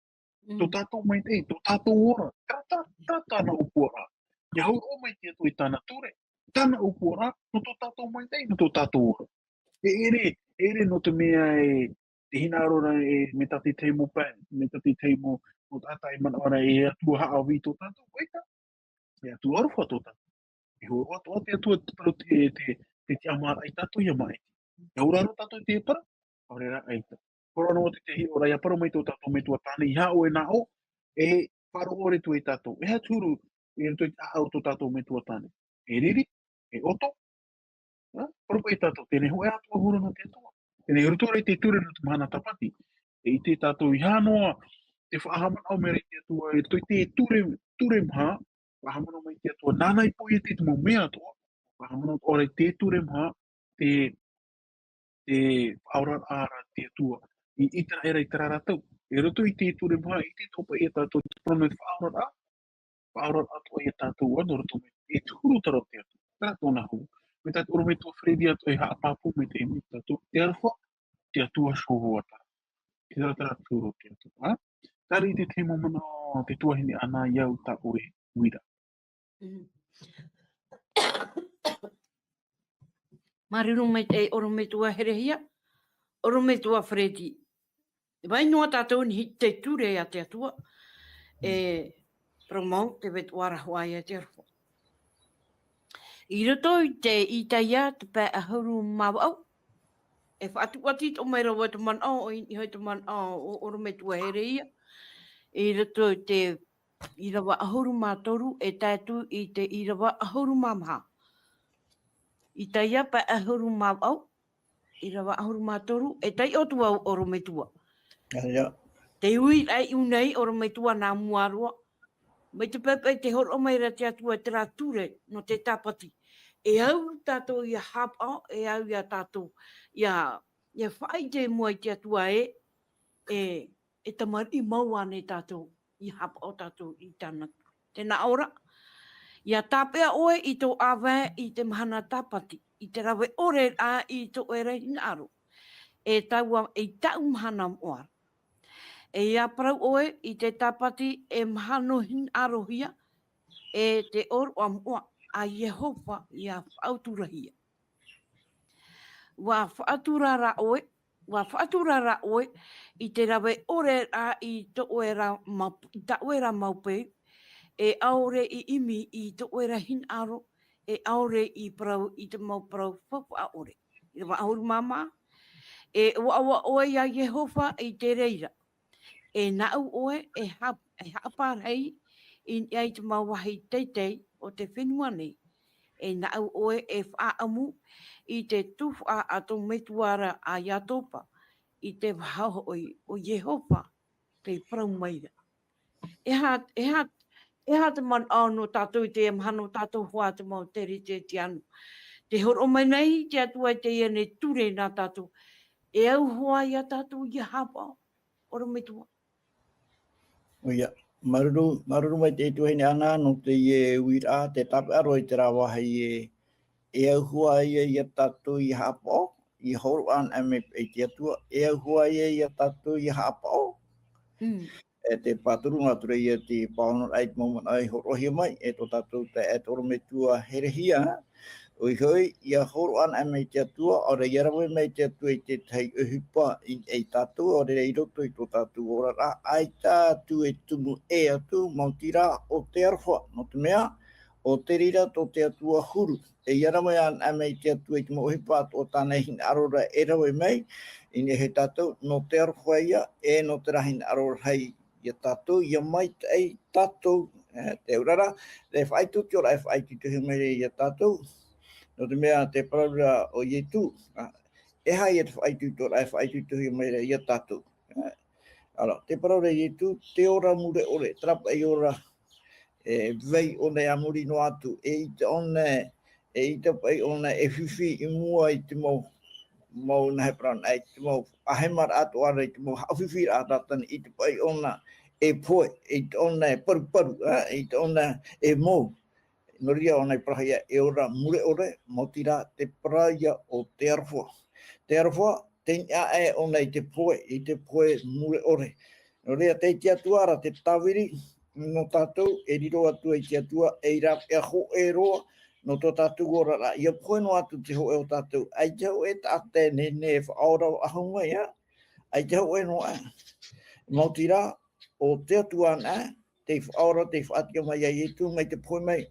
Tō tātou maitaʻi, tō tātou ora. Terā, terā, terā tāna ʻōpuaraʻa. ʻIa hōroʻa mai te Atua i tāna ture, tāna ʻōpuaraʻa, nō tō tātou maitaʻi, nō tō tātou ora. E ʻere, e ʻere nō te mea e, te hinaʻaro ra e, mai tā te tahi mau pae, mai tā te tahi mau, mau taʻata e manaʻo ra e atua haʻavī tō tātou, ʻaita. E atua aroha tō tātou. E hōroʻa atoʻa te atua te parau te, te, te tiʻamāraʻa ia tātou ia maʻiti. E auraro tātou te parau, ʻaore rā ʻaita. Hōroʻa noa te tahi ʻōrā ia parau mai tō tātou metua tāne, i haʻo e nā ʻō, e faʻaroʻo ʻore atu ai tātou. E aha te huru, i roto i te ʻāʻau tō tātou metua tāne. E riri, e ʻoto, ā, parau paʻi tātou, teie hōʻē atoʻa huru nō te atua. Teie i roto ra i te ture nō te mahana tāpati. E ʻite tātou i haʻanoa, te faʻahaʻamanaʻo mai ra i te atua, i roto i te ture, ture maha, faʻahaʻamanaʻo mai te atua, nāna i poiete te mau mea atoʻa, faʻahaʻamanaʻo atoʻa ra i te ture maha, te, te faʻaoraraʻa ra te atua, i, i terā era i terā ra tau. I roto i te ture maha, i te topa ia tātou, te parau nō te faʻaoraraʻa, faʻaoraraʻa atoʻa ia tātou, ā, nō roto mai, e te huru tara o te atua, terā tōna huru. Mai tā te ʻorometua Freddy atoʻa e haʻapāpū mai te, mai tātou, te aroha, te atua Iehova tara. Terā, terā te huru o te atua, ā? Terā i te tahi mau manaʻo te tuahine Ana ia au tā ʻoe uira. Mhm. Māuruuru maitaʻi ʻorometua Herehia, ʻorometua Freddy. Vai noa tātou i niʻa i te ture a te atua, e parau mau te Metua Rahi ia te aroha. I roto i te Isaia te pae ʻahuru mā vaʻu, e faʻatuati atoʻa mai ra vau te manaʻo, i niʻa i te manaʻo o ʻorometua Herehia. I roto i te ʻīrava ʻahuru mā toru, e tae atu i te ʻīrava ʻahuru mā maha. Isaia pae ʻahuru mā vaʻu, ʻīrava ʻahuru mā toru, e taiʻo atu vau ʻorometua. ʻAita. Te uiraʻa i ʻō nei ʻorometua nā mua roa. Mai te pae paʻi tē hōroʻa mai ra te atua i terā ture nō te tāpati. E au tātou ia haʻapaʻo, e au ia tātou ia, ia faʻaʻite i mua i te atua ē, e, e tamariʻi mau ānei tātou, ia haʻapaʻo tātou i tāna. Tē nā ʻō ra, ia tāpeʻa ʻoe i tō ʻāvae i te mahana tāpati, i te rave ʻore ra i tō ʻoe ra hinaʻaro, e taua, i tāʻu mahana moʻa ra. E ia parau ʻoe i te tāpati e mahana hinaʻarohia, e te ʻōroʻa moʻa a Iehova ia faʻaturahia. ʻUa faʻatura ra ʻoe, ʻua faʻatura ra ʻoe i te rave ʻore ra i tō ʻoe ra mau, i tā ʻoe ra mau peu, e ʻaore i ʻimi i tō ʻoe ra hinaʻaro, e ʻaore i parau i te mau parau faufaʻa ʻore. ʻĪrava ʻahuru mā maha, e ʻoaʻoa ʻoe ia Iehova i te reira. E nāʻu ʻoe e ha-, e haʻaparahi i niʻa i te mau vāhi teitei o te fenua nei. E nāʻu ʻoe e faʻaʻamu i te tuhaʻa a tō Metua ra a Iakoba, i te vaha hoʻi o Iehova, tē parau mai ra. E aha, e aha, e aha te manaʻo nō tātou i teie mahana, nō tātou hoʻi te mau tere te tiano. Tē hōroʻa mai nei te atua i teie nei ture nā tātou. E au hoʻi ia tātou ia haʻapaʻo, ʻorometua. ʻOia, māuruuru, māuruuru maitaʻi tuahine Ana nō teie uiraʻa, tē tāpeʻa roa i terā vāhi ē, e au hoʻi ia, ia tātou ia haʻapaʻo, ia hōroʻa anaʻe mai i te atua, e au hoʻi ia, ia tātou ia haʻapaʻo. Mm. E te pāturu noa atu ra ia te pāhonoraʻa i te mau manaʻo i hōroʻahia mai, e tō tātou taeaʻe ʻorometua Herehia, ʻoia hoʻi, ia hōroʻa anaʻe mai te atua, ʻaore ia rave mai te atua i te tahi ʻohipa i, i tātou, ʻaore rā i roto i tō tātou oraraʻa, ʻaita atu e tumu ʻē atu, maoti rā, ʻo te aroha, nō te mea, ʻo te reira tō te atua huru. E ia rave anaʻe mai te atua i te mau ʻohipa atoʻa tāna e hinaʻaro ra e rave mai, i niʻa ia tātou, nō te aroha ia, e nō terā hinaʻaro rahi ia tātou, ia maitaʻi tātou, e, te auraʻa, e faʻaitoitoraʻa, e faʻaitoitohia mai ra ia tātou. Nō te mea tē parau ra ʻo Ietu, a, e aha ia te faʻaitoitoraʻa, e faʻaitoitohia mai ra ia tātou. E, alors, tē parau ra Ietu, te ora mure ʻore, terā paʻi ora, e, vai ʻōna a muri noa atu, e ʻita ʻōna, e ʻita paʻi ʻōna e fifi i mua i te mau, mau nā hea parau na, i te mau ʻāhemaraʻa atoʻa ra, i te mau haʻafifi ra a Tātana, ʻita paʻi ʻōna e pohe, e ʻita ʻōna e paruparu, a, e ʻita ʻōna e mou. Nō reira ʻōna i parauhia e ora mure ʻore, maoti rā te parau ia ʻo te aroha. Te aroha, tei niʻa aʻe ʻōna i te pohe, i te pohe mure ʻore. Nō reira, tei te atua ra te tāviri nō tātou, e riro atu ai te atua, e rāveʻa hōʻē roa, nō tō tātou oraraʻa, ʻia pohe noa atu te hōʻē o tātou, ʻaita hōʻē taʻata e nehenehe e faʻaora faʻahou mai, ā? ʻAita hōʻē noa, ā? Maoti rā, ʻo te Atua anaʻe, tei faʻaora, tei faʻatiʻa mai iā Ietu, mai te pohe mai,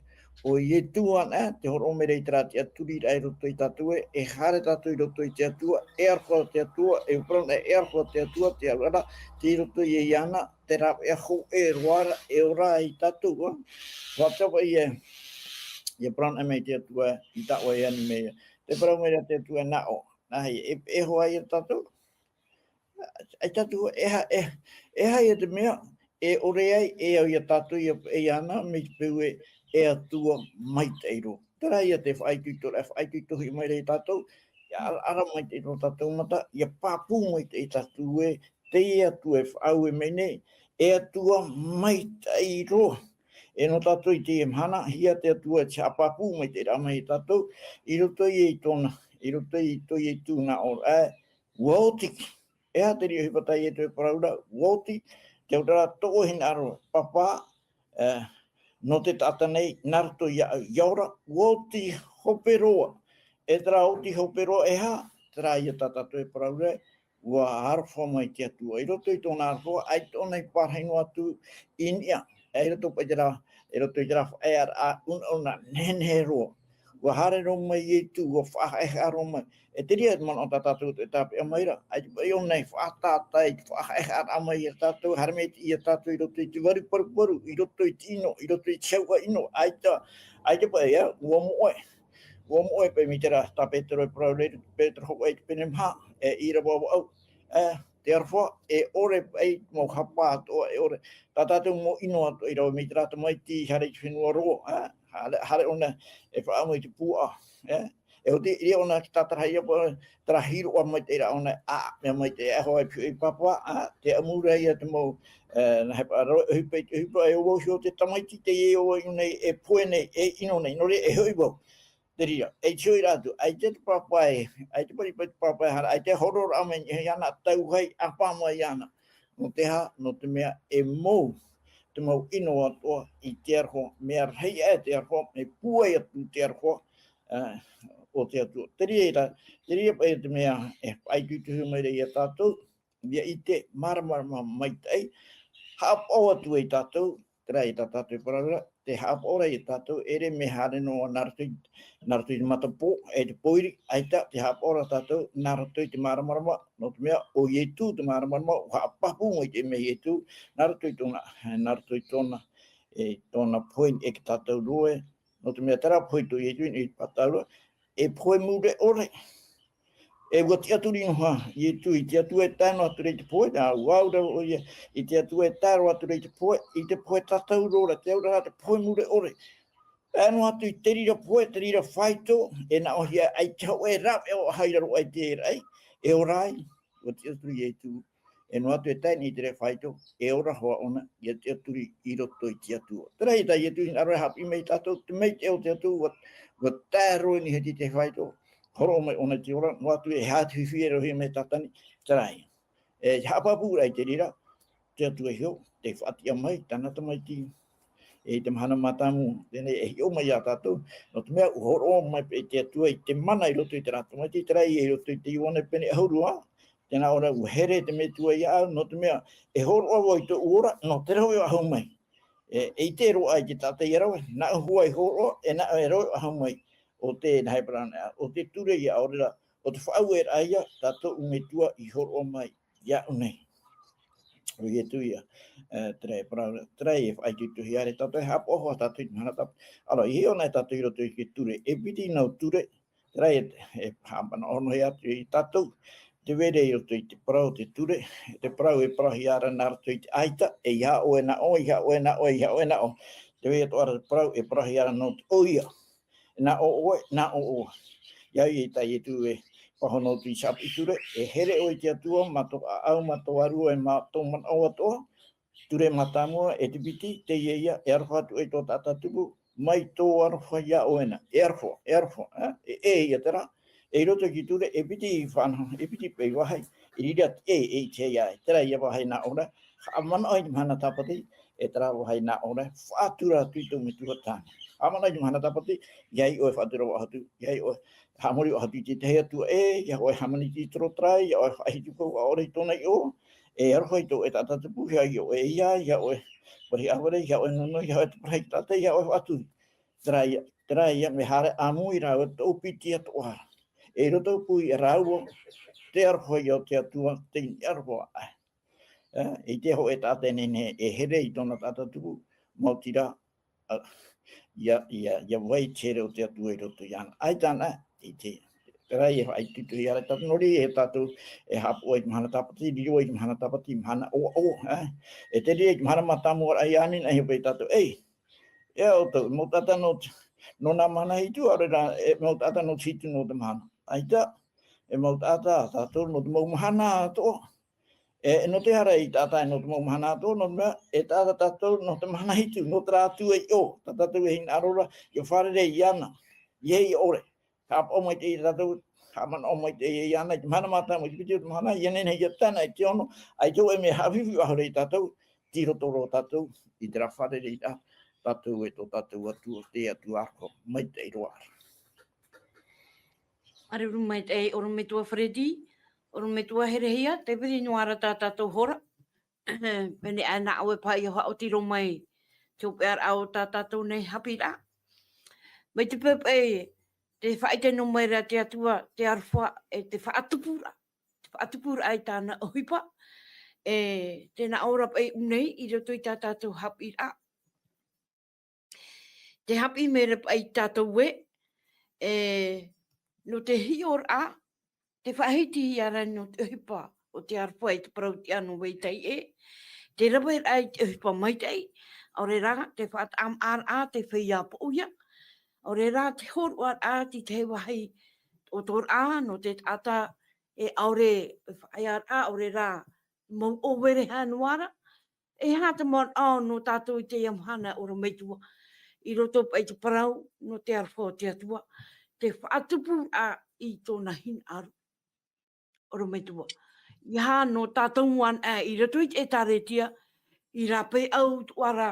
ʻo Ietu anaʻe, tē hōroʻa mai ra i terā tiʻaturiraʻa i roto ia tātou ē, e haere tātou i roto i te Atua, e aroha te Atua, e parau anaʻe, e aroha te Atua, te Atua ra, tei roto ia iāna, te rāveʻa hōʻē roa ra, e ora ai tātou, ā? Faʻataʻa ia, ʻia parau anaʻe mai te Atua, i tāʻu e ani mai, tē parau mai ra te Atua, nā ʻō, nā hea, e, e hoa ia tātou, ʻaita tātou, e aha, e, e aha ia te mea, e ʻore ai, e au ia tātou, ʻia, e iāna, mai te peu ē, e Atua maitaʻi roa. Terā ia te faʻaitoito, e faʻaitoitohia mai ra ia tātou, ʻia ara, ara maitaʻi tō tātou mata, ʻia pāpū maitaʻi tātou ē, teie Atua e faʻaue mai nei, e Atua maitaʻi roa. E nō tātou i teie mahana, hia te Atua te haʻapāpū maitaʻi ra mai ia tātou, i roto ia i tōna, i roto i tō Ietu nā ʻō, ā, ʻua oti. E aha te reira ʻohipa tā Ietu e parau ra, ʻua oti, te auraʻa tōʻu e hinaʻaro, Pāpā, ā, nō te taʻata nei, nā roto iāʻu, ʻia ora, ʻua oti hope roa. E terā oti hope roa, e aha, terā ia tā tātou e parau ra, ʻua aroha mai te Atua. I roto i tōna aroha, ʻaita ʻōna i parahi noa atu i niʻa, e i roto paʻi terā, i roto i terā faʻaearaʻa, ʻunaʻuna nehenehe roa. ʻUa haere roa mai Ietu, ʻua faʻahaʻehaʻa roa mai. E te reira te manaʻo tā tātou e tāpeʻa mai ra, ʻaita paʻi ʻōna i faʻatātā i te faʻahaʻehaʻaraʻa mai ia tātou, haere mai ia tātou i roto i te varu paruparu, i roto i te ʻino, i roto i te hauʻa ʻino, ʻaita, ʻaita paʻi, ā, ʻua moʻe. ʻUa moʻe paʻi mai terā tā Petero e parau ra, Petero hōʻē i te pene maha, e ʻīrava vaʻu. Ā, te aroha, e ʻore paʻi mau hapa atoʻa, e ʻore. Tā tātou mau ʻino atoʻa i rave mai terā tamaiti i haere i te fenua roa, ā, haere, haere ʻōna e faʻaʻamu i te puaʻa, ā. E oti, i reira ʻōna ki tātarahia paʻi, terā hiroʻa maitaʻi ra ʻōna, ā, mea maitaʻi, e hoa e piʻo i Pāpā, ā, te ʻamu ra ia te mau, ā, nā hea paʻi, ro-, ʻohipa, ʻohipa, e ʻo vau iho te tamaiti teie ʻo vau nei, e pohe nei, e ʻino nei, nō reira, e hoʻi vau. Te reira, e tiʻa ra atu, ʻaita te pāpā e, ʻaita paʻi te pāpā e haere, ʻaita e hōroʻaraʻa mai iāna, tau hai, ʻāpā mai iāna. Nō te aha, nō te mea e mou, te mau ʻino atoʻa i te aroha, mea rahi aʻe te aroha, mea pūai atu te aroha, ā, o te Atua. Te reira, te reira paʻi te mea e faʻaitoitohia mai ra ia tātou, ʻia ʻite, māramarama maitaʻi, haʻapaʻo atu ai tātou, terā ia tā tātou e parau ra, te haʻapaʻo ra ia tātou, ʻere mea haere noa nā roto i, nā roto i te matapō, e te pōiri, ʻaita, te haʻapaʻo ra tātou, nā roto i te māramarama, nō te mea, ʻo Ietu te māramarama, ʻua haʻapāpū mai te mea Ietu, nā roto i tōna, nā roto i tōna, e, tōna pohe e tātou roa, nō te mea terā pohe tō Ietu i pātau ra, e pohe mure ʻore. E ʻua tiʻaturi noa Ietu i te Atua e tae noa atu ra i te pohe, nā, ʻua au ra ʻoia i te Atua e tae roa atu ra i te pohe, i te pohe tātauro ra, te auraʻa te pohe mure ʻore. Tae noa atu i te reira pohe, te reira faito, e naʻo hia ai te hau e rave o aha i raro ai te raʻi, e ora ai, ʻua tiʻaturi Ietu. E noa atu e tae nei te reira faito, e ora hoʻi ʻōna, ʻia tiʻaturi i roto i te Atua. Terā ia tā Ietu i hinaʻaro e haʻapiʻi mai ia tātou, te maitaʻi o te Atua, ʻua, ʻua tae roa i niʻa i te faito, hōroʻa mai ʻōna i te ora, noa atu e aha te fifi e rohi mai Tātani, terā ia. E haʻapāpū ra i te reira, te Atua iho, tei faʻatiʻa mai, tāna tamaiti. E i te mahana mātāmua, teie e hiʻo mai ia tātou, nō te mea, ʻua hōroʻa mai paʻi te Atua i te mana i roto i terā tamaiti, terā ia i roto i te Ioane pene ʻahuru, ā, tē nā ʻō ra, ʻua here te Metua iāʻu, nō te mea, e hōroʻa vau i tōʻu ora, nō te rave faʻahou mai. E, e ʻite roa ai te taʻata ʻia rave, nāʻu hoʻi i hōroʻa, e nāʻu e rave faʻahou mai. ʻO te, nā hea e parau anaʻe, ʻo te ture ia, ʻaore ra, ʻo te faʻaueraʻa ia, tā tōʻu Metua i hōroʻa mai iāʻu nei. ʻO Ietu ia, e, terā e parau, terā e faʻaitoitohia ra tātou, e haʻapaʻo hoʻi tātou i te mahana tāpati. ʻĀreʻa, i hiʻo na tātou i roto i te ture, e piti nau ture, terā e, e haʻamanaʻo noa atu ia tātou, te vai ra i roto i te parau o te ture, te parau e parauhia ra nā roto i te ʻaita, ʻeiaha ʻoe nā ʻō, ʻeiaha ʻoe nā ʻō, ʻeiaha ʻoe nā ʻō. Te vai atoʻa ra te parau e parauhia ra nō te ʻoia. Nā ʻō ʻoe, nā ʻō ʻoe. ʻIa au i tā Ietu e pāhono atu i te haʻapiʻi ture, e here ʻoe i te Atua, mā tō ʻāʻau, mā tō vārua, e mā tō manaʻo atoʻa, ture mātāmua, e te piti, teie ia, e aroha atu ai tō taʻata tupu, mai tō aroha iā ʻoe na, e aroha, e aroha, ā? E, e ia terā, e i roto i te ture, e piti i fānaʻo, e piti paʻi vāhi, i reira te, e, e ʻite ai, terā ia vāhi nā ʻō ra, haʻamanaʻo i te mahana tāpati, e terā vāhi nā ʻō ra, faʻatura atu i tō metua tāne. Haʻamanaʻo i te mahana tāpati, ʻia ʻoe faʻatura faʻahou atu, ʻia ʻoe haʻamori faʻahou atu i te tahi Atua ē, ʻia ʻoe hāmaniti i te tarai, ʻia ʻoe faʻahitu i tōna iʻoa, e aroha i tō ʻoe taʻata tupu, ʻia ʻoe ʻeiā, ʻia ʻoe ʻāvareʻi, ʻia ʻoe nono, ʻia ʻoe taparahi tātou, ʻia ʻoe faʻatura. Terā ïa, terā ïa mea haere ʻāmui rāua tō piti atoʻa. E roto pū ia rāua, te aroha ia o te Atua, te hinaʻaro aʻe. E, i te hōʻē taʻata e nehenehe e here i tōna taʻata tupu, maoti rā, ā, ʻia, ʻia, ʻia vai te here o te Atua i roto iāna. ʻAita anaʻe, i te, terā ïa e faʻaitoito ia rātou, nō reira e tātou, e haʻapaʻo i te mahana tāpati, riro i te mahana tāpati, mahana ʻoaʻoa, ā. E te reira i te mahana mātāmua ra, ʻia ani na e hope tātou, ei, e ʻoutou, mau taʻata nō, nō nā mahana hitu, ʻaore rā, e mau taʻata nō te hitu nō te mahana. ʻAita, e mau taʻata tātou nō te mau mahana atoʻa. E, e nō te aha rā i taʻata e nō te mau mahana atoʻa, nō te mea, e taʻata tātou nō te mahana hitu, nō terā Atua iʻoa, tā tātou e hinaʻaro ra, ʻia fārerei iāna, ʻia ʻore. Haʻapaʻo maitaʻi ia tātou, haʻamanaʻo maitaʻi iāna, i te mahana mātāmua, i te piti o te mahana, ʻia nehenehe ʻia tae na i te ono, ʻaita hōʻē mea haʻafifi faʻahou ra ia tātou, tei roto roa tātou, i terā fārereiraʻa, tātou e tō tātou Atua, te Atua aroha, maitaʻi roa ra. Māuruuru maitaʻi, ʻorometua Freddy, ʻorometua Herehia, tē vai noa ra tā tātou hora. Pēnei aʻe nā ʻoe paʻi ʻia faʻaoti roa mai, te hopeʻaraʻa o tā tātou nei haʻapiʻiraʻa. Mai te peu paʻi, tē faʻaʻite noa mai ra te Atua, te aroha, e te faʻatupuraʻa. Te faʻatupuraʻa i tāna ʻohipa. E, tē nā ʻō ra paʻi ʻō nei, i roto i tā tātou haʻapiʻiraʻa. Tē haʻapiʻi mai ra paʻi tātou ē, e, nō te hiʻoraʻa, te faʻahitihia ra nō te ʻohipa o te aroha i te parau tiʻa nō vetahi ē, te raveraʻa i te ʻohipa maitaʻi, ʻaore rā, te faʻataʻamaʻaraʻa, te feiā poʻia, ʻaore rā, te hōroʻaraʻa, te tahi vāhi ʻotoraʻa, nō te taʻata, e ʻaore, e faʻaearaʻa, ʻaore rā, mau ʻōvere noa ra, e aha te manaʻo nō tātou i teie mahana ʻorometua, i roto paʻi i te parau, nō te aroha o te Atua, te faʻatupuraʻa i tōna hinaʻaro. ʻOrometua. ʻEiaha nō tātou anaʻe i roto i te ʻĒtārētia, i rāpae ʻau atoʻa ra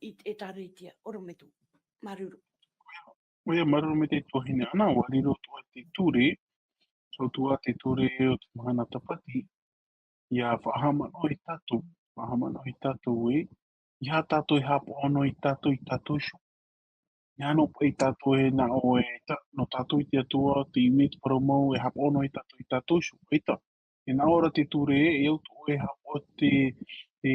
i te ʻĒtārētia. ʻOrometua. Māuruuru. ʻOia, māuruuru maitaʻi tuahine Ana, ʻua riro atoʻa te ture, so atoʻa te ture o te mahana tāpati, ʻia faʻahaʻamanaʻo ia tātou, faʻahaʻamanaʻo ia tātou ē, ʻeiaha tātou e haʻapaʻo noa ia tātou, ia tātou iho. ʻEiaha noa paʻi tātou e nā ʻō ē, ʻaita, nō tātou i te Atua, te ʻimi, te parau mau, e haʻapaʻo noa ia tātou, ia tātou iho, ʻaita. E nā ʻō ra te ture ē, e au atoʻa e haʻapaʻo te, te,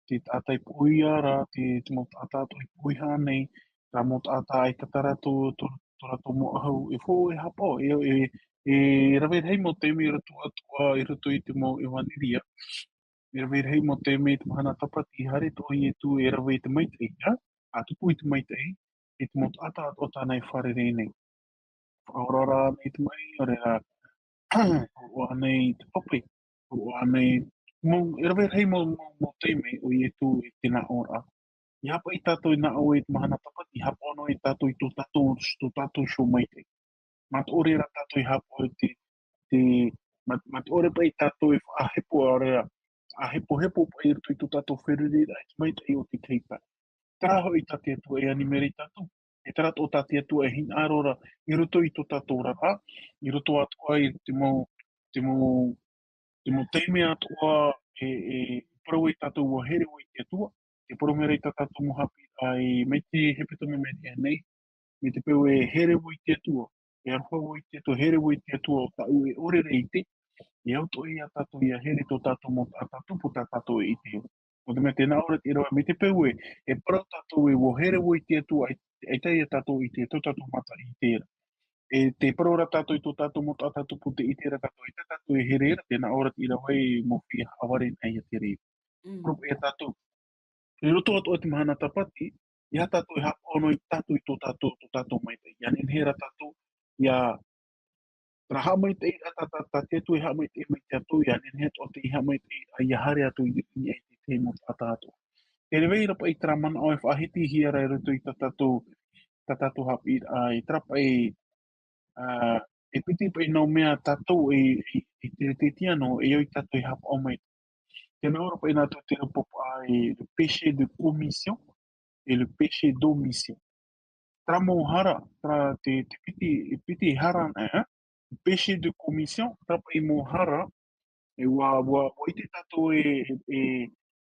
te taʻata i poʻihia ra, te, te mau taʻata atoʻa i poʻihia nei, terā mau taʻata ʻaita rātou, tō, tō rātou mau ʻahu, e fou e haʻapaʻo, e, e, e rave rahi mau taime i roto atoʻa, i roto i te mau ʻevaneria. E rave rahi mau taime i te mahana tāpati, haere atoʻa Ietu e rave i te maitaʻi, ā, ʻa tupu i te maitaʻi, i te mau taʻata atoʻa tāna e fārerei nei. Faʻaora ra ānei te maʻi, ʻaore rā, hōroʻa ānei te pape, hōroʻa ānei, mau, e rave rahi mau, mau, mau taime ʻo Ietu i te nā ʻō ra. ʻEiaha paʻi tātou e nā ʻō ē i te mahana tāpati, haʻapaʻo noa ia tātou i tō tātou, tō tātou iho maitaʻi. Mā te ʻore rā tātou e haʻapaʻo i te, te, mā, mā te ʻore paʻi tātou e faʻahepo, ʻaore rā, faʻahepohepo paʻi i roto i tō tātou feruriraʻa i te maitaʻi o te tahi pae. Terā hoʻi tā te Atua e ani mai ra ia tātou. E terā atoʻa tā te Atua e hinaʻaro ra i roto i tō tātou oraraʻa, i roto atoʻa i te mau, te mau, te mau taime atoʻa e, e parau ai tātou ʻua here vau i te Atua, tē parau mai ra ia tā tātou mau haʻapiʻiraʻa i, mai te hepetoma mai teie nei, mai te peu e here vau i te Atua, e aroha vau i te Atua, here vau i te Atua, ʻo tāʻu e ʻore ra i te, e au atoʻa ia tātou ʻia here tō tātou mau taʻata tupu tā tātou e ʻite. Nō te mea tē nā ʻō ra te ʻīrava, mai te peu ē, e parau tātou ē, ʻua here vau i te Atua, ʻai-, ʻaita ia tātou i te, tō tātou mata i ʻite ra. E tē parau ra tātou i tō tātou mau taʻata tupu tē ʻite ra tātou, ʻaita tātou e here ra, tē nā ʻō ra te ʻīrava ē, mau feiā haʻavare na ia te reira. Mm. Parau paʻi ia tātou. I roto atoʻa i te mahana tāpati, ʻeiaha tātou e haʻapaʻo noa ia tātou i tō tātou, tō tātou maitaʻi. ʻIa nehenehe rā tātou, ʻia, terā haʻamaitaʻiraʻa, tā, tā, tā te Atua e haʻamaitaʻi mai ia tātou, ʻia nehenehe atoʻa te haʻamaitaʻiraʻa, ʻia haere atu i, i, i te, te mau taʻata atoʻa. Tē vai ra paʻi terā manaʻo e faʻahitihia ra i roto i tā tātou, tā tātou haʻapiʻiraʻa, e terā paʻi, ā, e piti paʻi nō mea tātou e, e, e te, te tiano, e au ia tātou e haʻapaʻo mai. Tēnā ora paʻi nā tō te reo pāpū e le péché de commission et le péché d'omission. Terā mau hara, terā te, te piti, piti hara, eh? Péché de commission, terā paʻi mau hara, e ua, ua, ua ʻite tātou e, e,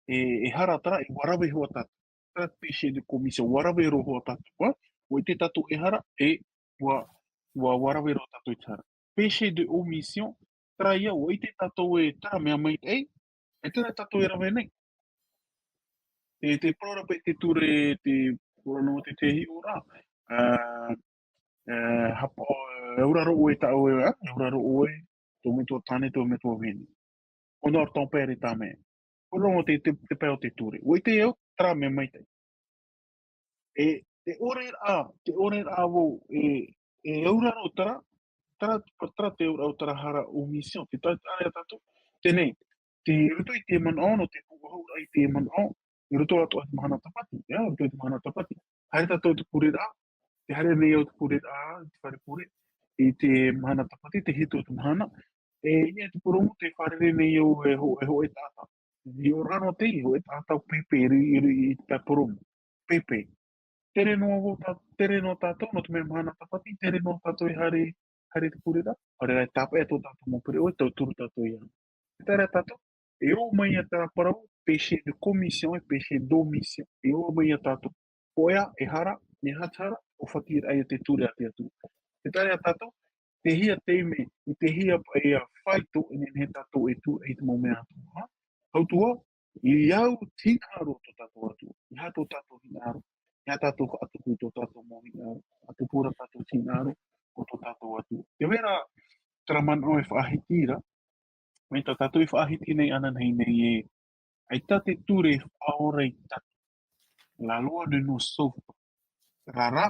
e, e hara terā, e ua rave roa tātou. Terā péché de commission, ua rave roa tātou, eh? Ua ʻite tātou e hara, e ua, ua, ua rave roa tātou i te hara. Péché de omission, terā ia, ua ʻite tātou e terā mea maitaʻi, e terā tātou e rave nei. Te, te parau ra paʻi te ture, te parau nō te, te hiʻo ra, ā, ā, hapa, ā, e auraro ʻoe tā ʻoe, ā, e auraro ʻoe, tō metua tāne, tō metua vahine. Honore ton père et ta mère. Parau nō te, te, te pae o te ture. Ua ʻite au, terā mea maitaʻi. E, te ʻore rā, te ʻore rā vau, e, e auraro terā, terā, terā te auraro terā hara omission, te tauturu ia tātou. Teie, te roto i te manaʻo, nō te pūʻohu ra i te manaʻo, i roto atoʻa i te mahana tāpati, ia, i roto i te mahana tāpati. Haere tātou i te pure ra, tē haere nei au i te pure ra, i te fare pure, i te mahana tāpati, te hitu o te mahana. E, i niʻa i te purōmu, tē fārerei nei au e ho-, e hōʻē taʻata. I ora anō te, i hōʻē taʻata pēpē, i, i, i te purōmu. Pēpē. Tere noa vau tā-, tere noa tātou, nō te mea mahana tāpati, tere noa tātou e haere, haere i te pure ra. Haere ra e tāpaʻo tō tātou mau pereʻoʻo, e tauturu tātou ia. Tē tae ra tātou, e ō mai ia terā parau, péché de commission et péché d'omission. E ō mai ia tātou. Hōʻē, e hara, e aha te hara, ʻōfatiraʻa ia te ture a te Atua. Tē tae ra tātou, teie taime, i teie paʻi faito, e nehenehe tātou e tūraʻi i te mau mea atoʻa. Hau atu ā, i au te hinaʻaro o tō tātou Atua. E aha tō tātou hinaʻaro? E aha tātou faʻatupu i tō tātou mau hinaʻaro? Faʻatupu ra tātou hinaʻaro o tō tātou Atua. Tē vai ra terā manaʻo e faʻahiti ra, mai tā tātou e faʻahiti nei ananahi nei e, ʻaita te ture e faʻaora ia tātou. La loi ne nous sauve pas. Terā rā,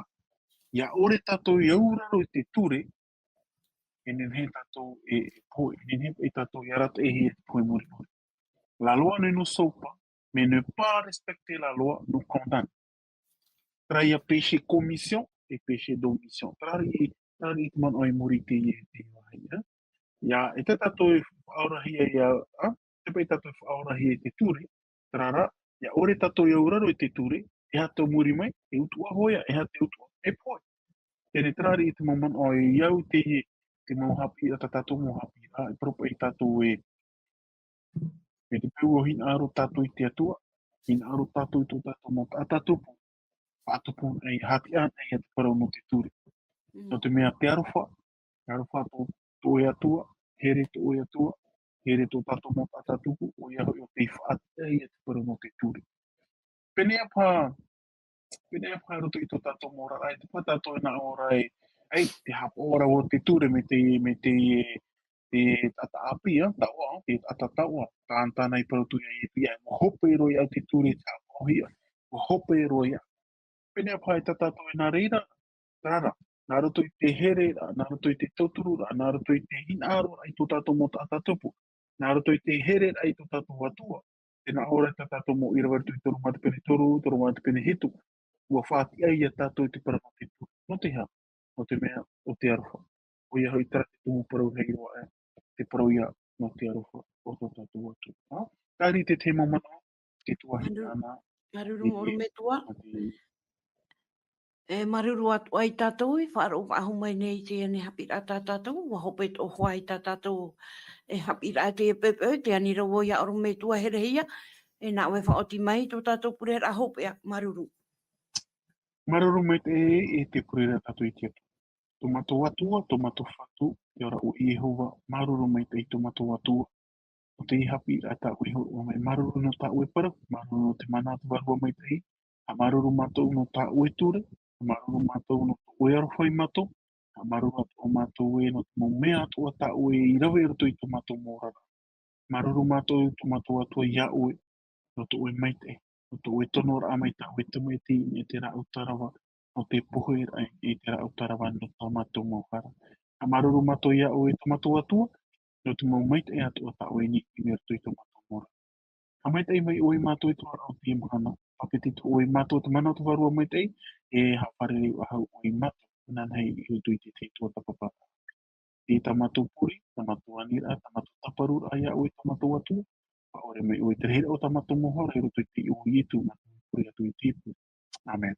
ʻia ʻore tātou i auraro i te ture, e nehenehe tātou e, e pohe, e nehenehe paʻi tātou e arataʻihia i te pohe muri. La loi ne nous sauve pas, mais ne pas respecter la loi nous condamne. Terā ia péché commission et péché d'omission. Terā ia, terā ia te manaʻo i muri i te, i te vāhi, ā. Ia, ʻaita tātou e faʻaorahia ia, ā? ʻAita paʻi tātou e faʻaorahia i te ture, terā rā, ʻia ʻore tātou i auraro i te ture, e aha tō muri mai, e utuʻa hōʻē, e aha te utuʻa, e pohe. Teie terā ia te mau manaʻo i au i te, te mau haʻapiʻiraʻa, tā tātou mau haʻapiʻiraʻa, e parau paʻi tātou e, e te peu ʻua hinaʻaro tātou i te Atua, hinaʻaro tātou i tō tātou mau taʻata tupu, faʻatupu anaʻe, haʻapiʻi anaʻe ia te parau nō te ture. Mm. Nō te mea te aroha, te aroha tō, tō ʻoe Atua, here tō ʻoe Atua, here tō tātou mau taʻata tupu, ʻoia hoʻi ʻo tei faʻatiʻa ia te parau nō te ture. Pēneiaʻe paha, pēneiaʻe paha i roto i tō tātou mau oraraʻa, ʻaita paha tātou e nā ʻō ra e, ʻei, tē haʻapaʻo ra vau i te ture mai te, mai te, te taʻata ʻāpī, ā, taoʻa, te taʻata taoʻa, tāna, tāna i parau atu ia Ietu, ʻia, ʻua hope roa ia au i te ture, tē haʻapaʻohia, ʻua hope roa ia. Pēneiaʻe paha tā tātou e nā reira, terā rā, nā roto i te hereraʻa, nā roto i te tautururaʻa, nā roto i te hinaʻaroraʻa i tō tātou mau taʻata tupu, nā roto i te hereraʻa i tō tātou Atua, tē nā ʻō ra tā tātou mau ʻīrava i roto i toru Mata pene toru, toru Mata pene hitu, ʻua faʻatiʻa ia tātou i te parau nō te ture. Nō te aha? Nō te mea, ʻo te aroha. ʻOia hoʻi terā te tumu parau rahi roa aʻe, te parau ia nō te aroha o tō tātou Atua. Ā? Terā ia te, te mau manaʻo, te tuahine Māuruuru, ʻana, māuruuru e, ʻorometua. Mā te E māuruuru atu ai tātou i faʻaroʻo faʻahou mai nei i teie nei haʻapiʻiraʻa tā tātou, ʻua hope tō hoa i tā tātou e haʻapiʻiraʻa i teie poʻipoʻi, tē ani ra vau ia ʻorometua herehia, e nā ʻoe e faʻaoti mai i tō tātou pureraʻa hopeʻa, māuruuru. Māuruuru maitaʻi e te pureraʻa tātou i te Atua. Tō mātou Atua, tō mātou Fatu, ʻia ora ʻo Iehova, māuruuru maitaʻi tō mātou Atua. ʻO teie haʻapiʻiraʻa tā ʻoe i hōroʻa mai, māuruuru nō tā ʻoe parau, māuruuru nō te mana o te Vārua Maitaʻi, haʻamāuruuru mātou nō tā ʻoe ture, haʻamāuruuru mātou nō tō ʻoe aroha ia mātou, haʻamāuruuru atoʻa mātou ē nō te mau mea atoʻa tā ʻoe i rave i roto i tō mātou mau oraraʻa. Māuruuru mātou, tō mātou Atua iā ʻoe, nō tō ʻoe maitaʻi, nō tō ʻoe tonoraʻa mai tā ʻoe tamaiti i niʻa i te rāʻau tarava, nō te poheraʻa i niʻa i te rāʻau tarava nō tā mātou mau hara. Haʻamāuruuru mātou iā ʻoe tō mātou Atua, nō te mau maitaʻi atoʻa tā ʻoe i niʻa i roto i tō mātou mau oraraʻa. Haʻamaitaʻi mai ʻoe ia mātou i te roaraʻa o teie mahana, pāpeti atoʻa ʻoe ia mātou i te mana o te Vārua Maitaʻi, e haʻafārerei faʻahou ʻoe ia mātou, inanahi i roto i te tahi tuatāpapa. I tā mātou pure, tā mātou aniraʻa, tā mātou tāparuraʻa iā ʻoe tā mātou Atua, Faʻaʻore mai ʻoe i te reira o tā mātou mau hara i roto i te iʻoa o Ietu, nā te hōʻē atu i te ipu. Amen.